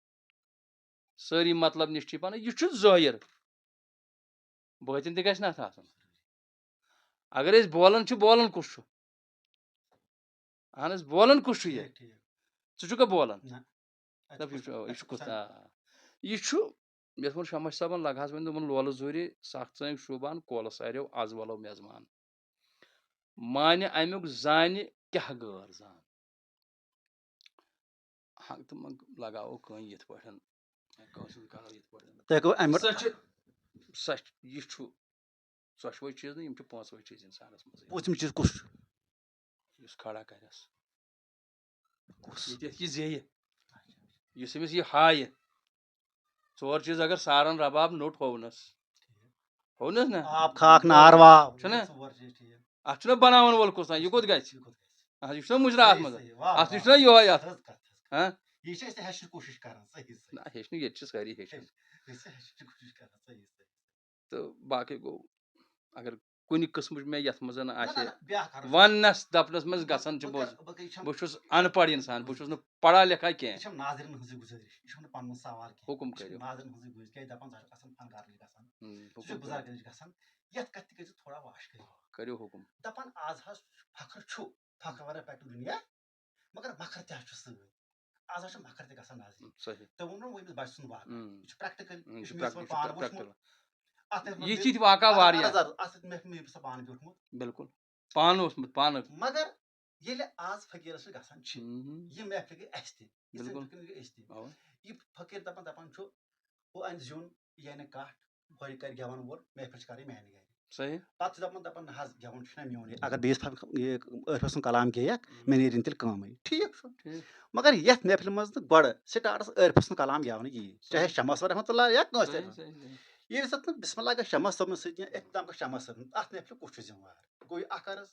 سٲری مطلب نِش چھِ یہِ پانَس، یہِ چھُ ظٲہِر۔ بٲطِن تہِ گژھِ نہ اَتھ آسُن۔ اگر أسۍ بولان چھِ، بولان کُس چھُ؟ اہن حظ، بولان کُس چھُ یہِ؟ ٹھیٖک، ٹھیٖک۔ ژٕ چھُکھا بولان؟ نہ۔ دَپ، یہِ چھُ، یہِ چھُ کُس؟ آ۔ یہِ چھُ، یَتھ ووٚن شمس صٲبن، لگہس وۄنۍ دوٚپُن، لولہٕ زوٗرِ سخ ژٲنٛگۍ شوٗبان، کولہٕ ساریو از ولو میزبان۔ مانہِ اَمیُک زانہِ کیٛاہ غٲر زان۔ ہنٛگ تہٕ منٛگ لگاوو کٲنۍ یِتھ پٲٹھۍ۔ کٲنٛسہِ ہُنٛد کرو یِتھ پٲٹھۍ۔ تۄہہِ گوٚو اَمہِ سۄ چھِ، سۄ چھِ، یہِ چھُ ژۄشوَے چیٖز نہٕ، یِم چھِ پانٛژوَے چیٖز اِنسانَس منٛز۔ پوٗژِم چیٖز کُس چھُ؟ یُس کھڑا کَرٮ۪س۔ کُس؟ ییٚتٮ۪تھ یہِ زیٚیہِ، یُس أمِس یہِ ہایہِ۔ ژور چیٖز اگر سارن، رباب، نوٚٹ، ہوونَس۔ ہوونَس نہ؟ آب، خاک، نار، واو۔ چھُنہ؟ ژور چیٖز ٹھیٖک۔ اَتھ چھُنہ بناوَن وول کُس تام، یہِ کوٚت گژھِ؟ یہِ کوٚت گژھِ؟ اَتھ، یہِ چھُنہ مُجراہَس صحیح، منٛز؟ صحیح۔ واہ، اَتھ، یہِ واہ۔ چھُنہ یِہوٚے اَتھ؟ تھٔز کَتھ، تھٔز کَتھ۔ ہاں؟ یہِ چھِ أسۍ تہِ ہیٚچھنٕچ کوٗشِش کران، صحیح، صحیح۔ نہ، ہیٚچھنہٕ ییٚتہِ چھِ سٲری ہیٚچھان۔ ہیٚچھ-، أسۍ چھِ ہیٚچھنٕچ کوٗشِش کران، صحیح، صحیح۔ تہٕ باقٕے گوٚو، اگر کُنہِ قٕسمٕچ مےٚ یَتھ منٛز نہ، اَسہِ نہ، نہ، بیٛاکھ عرض۔ وَننَس دَپنَس منٛز گژھان چھِ بہٕ بوز-، کَرٕ، بہٕ کَرٕ، یہِ چھَم، بہٕ چھُس اَن پَڑھ اِنسان، بہٕ چھُس نہٕ پَڑھا لِکھا کینٛہہ۔ یہِ چھَم ناظریٖن ہٕنٛزٕے گُزٲرِش، یہِ چھَم نہٕ پَنُن سوال کینٛہہ۔ حُکُم یہِ چھَم کٔرِو۔ ناظریٖن ہٕنٛزٕے گُزٲرِش، کیٛازِ دَپان چھِ اَسہِ گژھن فنکارَن نِش گژھن، ہُم، ژٕ چھُکھ حُکُم کٔرِو۔ بُزرگَن نِش گژھن، یَتھ کَتھِ تہِ کٔرۍ زِ تھوڑا واش کٔرِو۔ کٔرِو حُکُم۔ دَپان آز حظ فخر چھُ، فخر وَرٲے پَکہِ نہٕ دُنیا، مگر مَکھر تہِ حظ چھُ سۭتۍ۔ آز حظ چھُ مَکھر تہِ گژھان نظرِ۔ صحیح۔ تہٕ ووٚنُن وۄنۍ أمِس بَچہٕ سُنٛد واقعہٕ۔ اۭں۔ یہِ چھُ practical، اۭں، یہِ چھُ یہِ چھُ مےٚ اوسمُت practical، پانہٕ practical۔ وٕچھمُت۔ اَتھ ٲسۍ اَتھ، یہِ چھِ یِتھۍ واقعہ اَتھ، واریاہ۔ اَتھ، اَتھ، اَتھ ٲسۍ مےٚ، مےٚ سا پانہٕ بیوٗٹھمُت۔ بِلکُل۔ پانہٕ اوسمُت، پانہٕ۔ مگر ییٚلہِ آز فقیٖرَس سۭتۍ گژھان چھِ، اۭں۔ یہِ محفِل گٔے اَسہِ تہِ، یِژھ بِلکُل۔ محفِل گٔے أسۍ تہِ۔ اَوا۔ یہِ فقیٖر دَپان، دَپان چھُ، ہُہ اَنہِ زیُن، یہِ اَنہِ کَٹھ، ہورٕ کَرِ گٮ۪وَن وول، محفِل چھِ کَرٕنۍ میٛانہِ گَرِ۔ صحیح۔ پَتہٕ چھِ دَپان، دَپان، نہ حظ، گٮ۪وُن چھُنہ میونٕے۔ اگر بیٚیِس فن-، یہِ عٲرفَس سُنٛد کلام گیٚیَکھ، ہُم۔ مےٚ نیرِ نہٕ تیٚلہِ کٲمٕے۔ ٹھیٖک چھُ۔ ٹھیٖک۔ مگر یَتھ محفِلہِ منٛز نہٕ گۄڈٕ سٹاٹَس عٲرفَس سُنٛد کلام گٮ۪ونہٕ یی، چاہے صحیح۔ شمس صٲب رحمتہ اللہ یا کٲنٛسہِ صحیح، رحمتہ۔ صحیح، صحیح۔ ییٚلہِ سا نہٕ بسم اللہ گژھِ شمس صٲبنہٕ سۭتۍ یا اختتام گژھِ شمس صٲبنہٕ، اَتھ محفِلہِ کُس چھُ ذمہٕ وار؟ گوٚو یہِ اَکھ عرض۔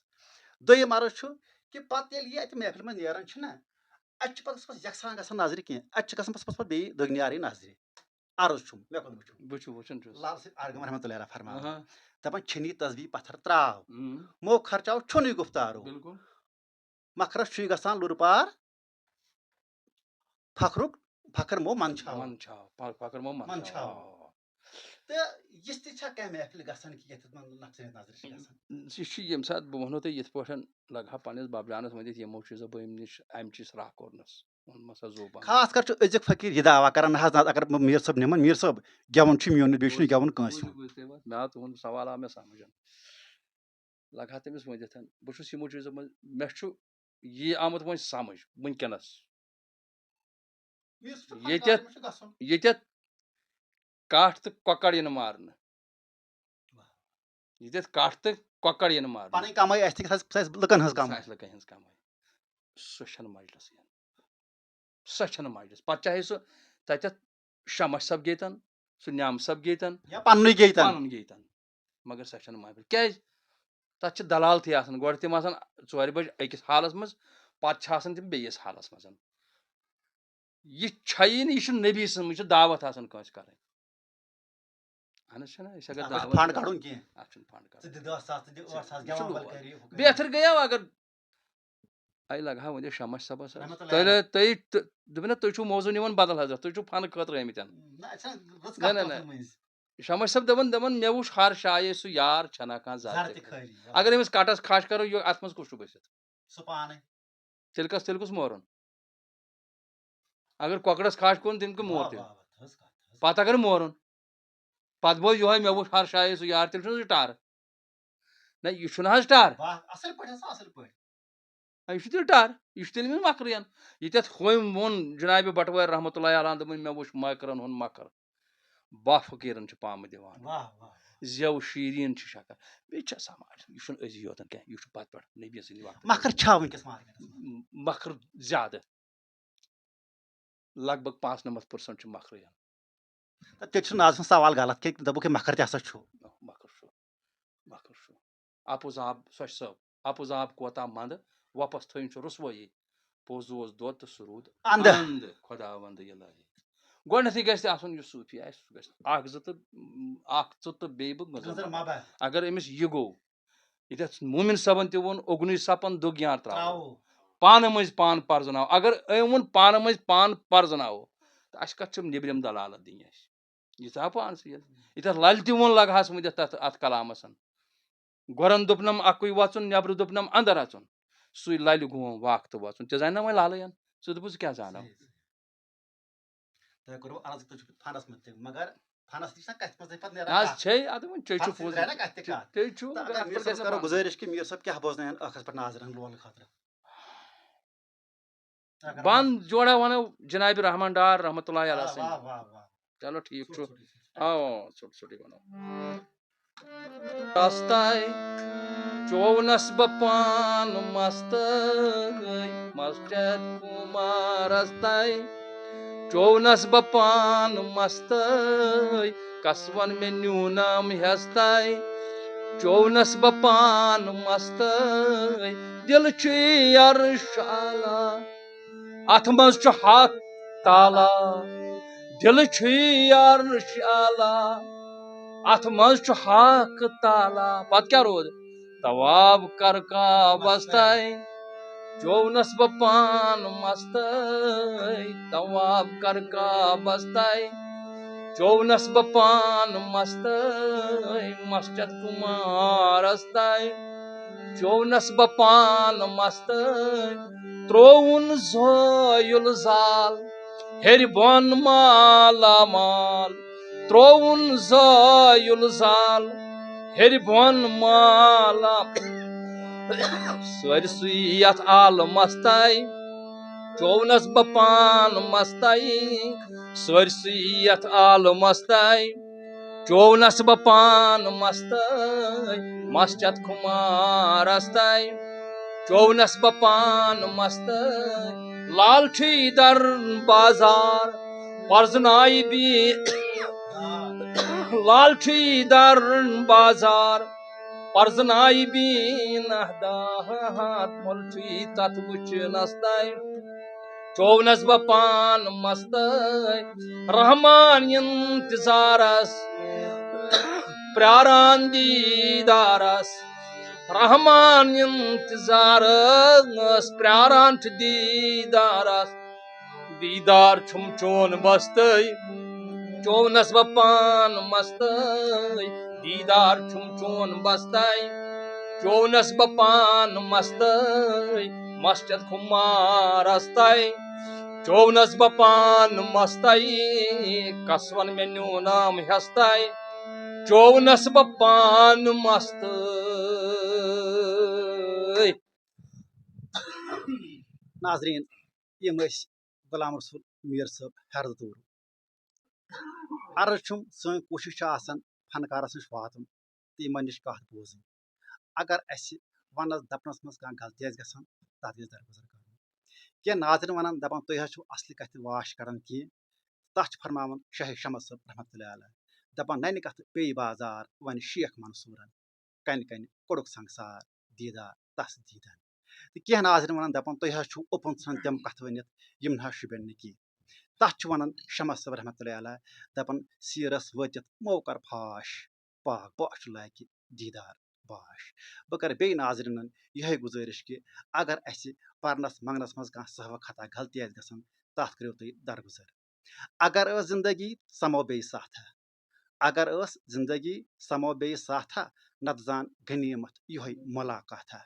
دوٚیِم عرض چھُ کہِ پَتہٕ ییٚلہِ یہِ اَتہِ محفِلہِ منٛز نیران چھِ نہ، اَتہِ چھِ پَتہٕ صُبحس یَکسان گژھان نظرِ کینٛہہ، اَتہِ چھِ گژھان پَتہٕ صُبحس پَتہٕ بیٚیہِ دٔگۍ نیارٕنۍ نظرِ۔ عرض چھُم، مےٚ کوٚت وٕچھُم۔ وٕچھِو، وٕچھُن چھُس۔ لال سید آرگم رحمتہ اللہ علیہ فرماوان۔ آہا۔ دَپان، چھِنی تسبیح پتھر تراو۔ اۭں۔ مو خرچاو چھُنٕے گُفتارو۔ بِلکُل۔ مکھرس چھُے گژھان لُرٕ پار۔ فخرُک، فخر مو منٛدچھاو۔ منٛدچھاو، ف-، فخر مو منٛدچھاو۔ منٛدچھاو۔ تہٕ یِژھ تہِ چھا کانٛہہ محفل گژھان کہِ یَتھ منٛز نفسانیت نظرِ چھِ گژھان؟ یہِ چھُ ییٚمہِ ساتہٕ بہٕ وَنو تۄہہِ یِتھ پٲٹھۍ لگہٕ ہا پنٛنِس بَبجانَس ؤنِتھ یِمو چیٖزو بہٕ أمۍ نِش، اَمہِ چیٖز راہ کوٚرنَس۔ ووٚنمَس حظ زوٗ پَہَم۔ خاص کر چھُ أزیُک فقیٖر یہِ دعویٰ کران، نہ حظ، نہ حظ، اگر بہٕ میٖر صٲب نِمَن، میٖر صٲب، گٮ۪وُن چھُ میونُے، بیٚیہِ چھُنہٕ گٮ۪وُن کٲنٛسہِ ہُنٛد۔ بوٗزِو، بوٗزِو، بوٗزِو، مےٚ آو تُہُنٛد سوال آو مےٚ سمجھ۔ لگہٕ ہا تٔمِس ؤنِتھ، بہٕ چھُس یِمو چیٖزو منٛز، مےٚ چھُ یی آمُت وۄنۍ سمجھ وٕنکیٚنَس۔ یُس تہِ ییٚتٮ۪تھ، فنکارَن منٛز چھُ گژھُن۔ ییٚتٮ۪تھ کَٹھ تہٕ کۄکَر یِنہٕ مارنہٕ۔ واہ۔ ییٚتٮ۪تھ کَٹھ تہٕ کۄکَر یِنہٕ مارنہٕ۔ پَنٕنۍ کَمٲے آسہِ تہِ، سۄ آسہِ، سۄ آسہِ لُکَن ہٕنٛز سۄ کَمٲے۔ آسہِ لُکَن ہٕنٛز کَمٲے۔ سۄ چھَنہٕ مجلِس یِوان۔ سۄ چھَنہٕ مجلِس۔ پَتہٕ چاہے سُہ تَتٮ۪تھ شمس صٲب گیٚتَن، سُہ نیام صٲب گیٚتَن، یا پَننُے گیٚتَن۔ پَنُن گیٚتَن۔ مگر سۄ چھنہٕ محفل۔ کیازِ؟ تتھ چھِ دلالتھٕے آسان، گۄڈٕ تِم آسان ژورِ بجہِ أکِس حالس منٛز، پتہٕ چھِ آسان تِم بیٚیِس حالس منٛز۔ یہِ چھیی نہٕ، یہِ چھُ نبی سٕنٛز، یہِ چھِ دعوت آسان کٲنٛسہِ کرٕنۍ۔ اہن حظ، چھَنہ أسۍ اگر اَتھ منٛز دعوت فنڈ دِوان، کَڑُن کینٛہہ۔ اَتھ چھُنہٕ فنڈ کَڑُن۔ ژٕ دِ دَہ ساس، ژٕ دِ ٲٹھ ساس، یہِ چھُ گٮ۪وَن وول لوٗکھ۔ کَرِ یہِ، ہُہ کَرِ۔ بہتر گٔیو اگر اَے لگہٕ ہا وۄنۍ شمس صٲبَس حظ۔ رحمتہ اللہ تیٚلہِ علیہ۔ تُہۍ تہٕ دوٚپُن نہ، تُہۍ چھِو موضوع نِوان بدل حضرت، تُہۍ چھِو فنہٕ خٲطرٕ آمٕتۍ۔ نہ، اَسہِ چھَنہٕ رٕژ کَتھ تَتھ نہ، نہ۔ منٛز۔ شمس صٲب دَپان، دَپان، مےٚ وٕچھ ہر جایہِ سُہ یار چھَنہ کانٛہہ زر زر تہِ تہِ خٲلی۔ خٲلی، آ۔ اگر أمِس کَٹَس کھَش کَرو، یہِ اَتھ منٛز کُس چھُ بٔسِتھ؟ سُہ پانَے۔ تیٚلہِ کَس، تیٚلہِ کُس مورُن؟ اگر کۄکرَس کھَش کوٚن، تٔمۍ کیٛاہ مور واہ، تیٚلہِ؟ واہ، واہ، تھٔز کَتھ، تھٔز۔ پَتہٕ اگر مورُن، پَتہٕ بوز یِہوٚے، مےٚ وٕچھ ہر شایہِ سُہ یار، تیٚلہِ چھُنہٕ سُہ ٹَر۔ نہ، یہِ چھُنہٕ حظ ٹَر۔ واہ، اَصٕل پٲٹھۍ ہسا، اَصٕل پٲٹھۍ۔ نہ، یہِ چھُ تیٚلہِ ٹَر، یہِ چھُ تیٚلہِ أمِس مَکرٕے۔ ییٚتٮ۪تھ ہُمۍ ووٚن جنابِ بَٹہٕ وٲرۍ رحمتہ اللہ علیہ، دوٚپُن، مےٚ وٕچھ مَکرَن ہُنٛد مَکر۔ باہ فقیٖرَن چھِ پامہٕ دِوان۔ واہ، واہ۔ زٮ۪و شیٖریٖن چھِ شکر۔ بیٚیہِ چھِ سماج، یہِ چھُنہٕ أزی یوتَن کینٛہہ، یہِ چھُ پَتہٕ پٮ۪ٹھ نبی سٕنٛدِ وقتہٕ مَکر چھا وٕنکیٚس مارکیٹَس منٛز؟ مَکر زیادٕ۔ لگ بگ پانٛژھ نَمَتھ پٔرسنٹ چھِ مَکرٕے۔ تہٕ تیٚلہِ چھُ ناظرَن سوال غلط کہِ دَپُکھ ہے مَکر تہِ ہسا چھُ۔ مَکر چھُ، مَکر چھُ۔ اَپُز آب، سۄچھ صٲب، اَپُز آب کوتاہ منٛدٕ، وۄپَس تھٲوِن چھُ رُسوٲیی۔ پوٚز اوس دۄد تہٕ سُہ روٗد اَندٕ۔ اَندٕ، خۄداوَندٕ الٰہی۔ گۄڈٕنٮ۪تھٕے گژھِ آسُن یُس صوٗفی آسہِ، سُہ گژھِ اکھ زٕ تہٕ، اکھ ژٕ تہٕ بیٚیہِ بہٕ گٔنزر گٔنزر مَبَر۔ مَبَر۔ اگر أمِس یہِ گوٚو، ییٚتٮ۪تھ مومِن صٲبن تہِ ووٚن، اُگنُے سَپن دوٚگ یار ترٛاوو۔ ترٛاوو۔ پانہٕ مٔنٛزۍ پان پرزناوو۔ اگر أمۍ ووٚن پانہٕ مٔنٛزۍ پان پرزناوو، تہٕ اَسہِ کَتھ چھِ نیٚبرِم دلالت دِنۍ اَسہِ؟ یہِ ژاو پانسٕے یَتھ۔ ییٚتٮ۪تھ لَلہِ تہِ ووٚن لگہَس وٕنہِ تَتھ، اَتھ کلامَس۔ گۄرَن دوٚپنَم اَکُے وَژُن، نٮ۪برٕ دوٚپنَم اَندَر اَژُن۔ سُے لَلہِ گوم واکھ تہٕ وَژُن۔ تہِ زانہِ نا وۄنۍ لَلٕے۔ ژٕ دوٚپُکھ ژٕ کیٛاہ زانَکھ؟ صحیح، صحیح۔ تۄہہِ کوٚروٕ عرض کہِ تُہۍ چھِو فنس مُتعلق، مگر فنس نِش چھا کتھِ منٛز پتہٕ نیران نہ حظ، کتھ؟ چھے، اَدٕ وۄنۍ چے چھُ فنس سۭتۍ پوٚز۔ درٛاے نا کتھِ تہِ کتھ؟ چے چھُ، تہٕ اگر اگر میر صٲبس کرو گُزٲرِش کہِ میر صٲب کیٛاہ بوزناون ٲخرس پٮ۪ٹھ ناظرن لولہٕ خٲطرٕ؟ اگر بنٛد جوڑا ونو جناب رحمان ڈار رحمتہ اللہ علیہ واہ، سٕنٛدِ۔ واہ، واہ، واہ۔ چلو ٹھیٖک ژوٚٹ چھُ۔ ژوٚٹٕے چھُ۔ آ، آ، ژوٚٹ ژوٚٹٕے ونو۔ رستاے چوونس بہٕ پان مستٲے، مسجد کُمارس تاے۔ چوونس بہٕ پان مستٲے، کسوَن مےٚ نیونم ہستاے۔ چوونس بہٕ پان مستٲے، دل چھُ عرش اعلیٰ۔ اتھ منٛز چھُ حق تعالیٰ، دل چھُ عرش اعلیٰ۔ اتھ منٛز چھُ حق تعالیٰ۔ پتہٕ کیٛاہ روٗد؟ طواف کر کعبس تاے، چوونس بہٕ پان مستٲے۔ طواف کر کعبس تاے، چوونس بہٕ پان مستٲے۔ مسجد کُمارس تاے، چوونس بہٕ پان مستٲے۔ ترووُن زٲیُل زال ہیٚرِ بۄن مالا مال۔ ترووُن زٲیُل زال ہیٚرِ بۄن مالا۔ سٲرسٕے یتھ عالمس تاے، چوونس بہٕ پان مستاے۔ سٲرسٕے یتھ عالمس تاے، چوونس بہٕ پان مستٲے۔ مسجد کُمارس تاے، چوونس بہٕ پان مستٲے۔ لالٹھی در بازار پرزناے بی، لالٹھی در بازار پرزناے بی نہدات، مُلٹھی تتھ وٕچھنس تاے۔ چوونس بہٕ پان مستٲے، رحمان انتظارس پراران دیدارس۔ رحمان انتظارس پراران چھُ دیدارس۔ دیدار چھُم چون بستٲے، چوونس بہٕ پان مستٲے۔ دیدار چھُم چون بستاے، چوونس بہٕ پان مستٲے۔ مسجد کُمارس تاے، چوونس بہٕ پان مستاے۔ کسوَن مےٚ نیونم ہستاے، چوونس بہٕ پان مستٲے۔ ناظرین، یِم ٲسۍ غلام رسول میر صٲب ہیرٕ دوٗر۔ عرض چھُم، سٲنۍ کوٗشِش چھِ آسان فنکارس نِش واتُن تہٕ یِمن نِش کتھ بوزٕنۍ۔ اگر اسہِ وننس دپنس منٛز کانٛہہ غلطی آسہِ گژھان، تتھ گژھِ درگُزر کرُن۔ کینٛہہ ناظرین ونان، دپان، تُہۍ حظ چھِو اصلہِ کتھِ واش کران کینٛہہ۔ تتھ چھُ فرماوان شاہ شمس صٲب رحمتہ اللہ علیہ، دَپان، نَنہِ کَتھٕ پیٚیہِ بازار، وَنہِ شیخ منصوٗرَن، کَنہِ کَنہِ کوٚڑُکھ سنگسار، دیٖدار تَس دیٖدَن۔ تہٕ کینٛہہ ناظرین وَنان، دَپان، تُہۍ حظ چھِو اوٚپُن ژھٕنان تِم کَتھٕ ؤنِتھ، یِم نہ حظ شوٗبن نہٕ کینٛہہ۔ تَتھ چھُ وَنان شمس صٲب رحمتہ اللہ علیہ، دَپان، سیٖرَس وٲتِتھ مو کَر فاش، پاک باش چھُ لَگہِ دیٖدار باش۔ بہٕ کَرٕ بیٚیہِ ناظریٖنَن یِہوٚے گُزٲرِش کہِ اگر اَسہِ پَرنَس منٛگنَس منٛز کانٛہہ سہو خطا غلطی آسہِ گژھان، تَتھ کٔرِو تُہۍ درگُزر۔ اگر ٲس زندگی، سَمو بیٚیہِ ساتھا۔ اگر ٲس زندگی، سَمو بیٚیہِ ساتھا، نَتہٕ زان غنیٖمت یِہوٚے مُلاقاتھا۔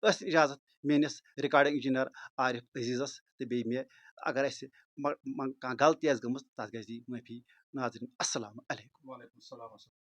ٲسِن اِجازت میٛٲنِس recording engineer عارف عزیٖزَس تہٕ بیٚیہِ مےٚ۔ اگر اَسہِ مہ-، مہ-، کانٛہہ غلطی آسہِ گٔمٕژ، تَتھ گژھِ دی معٲفی۔ ناظریٖن، السلام علیکم۔ وعلیکم السلام۔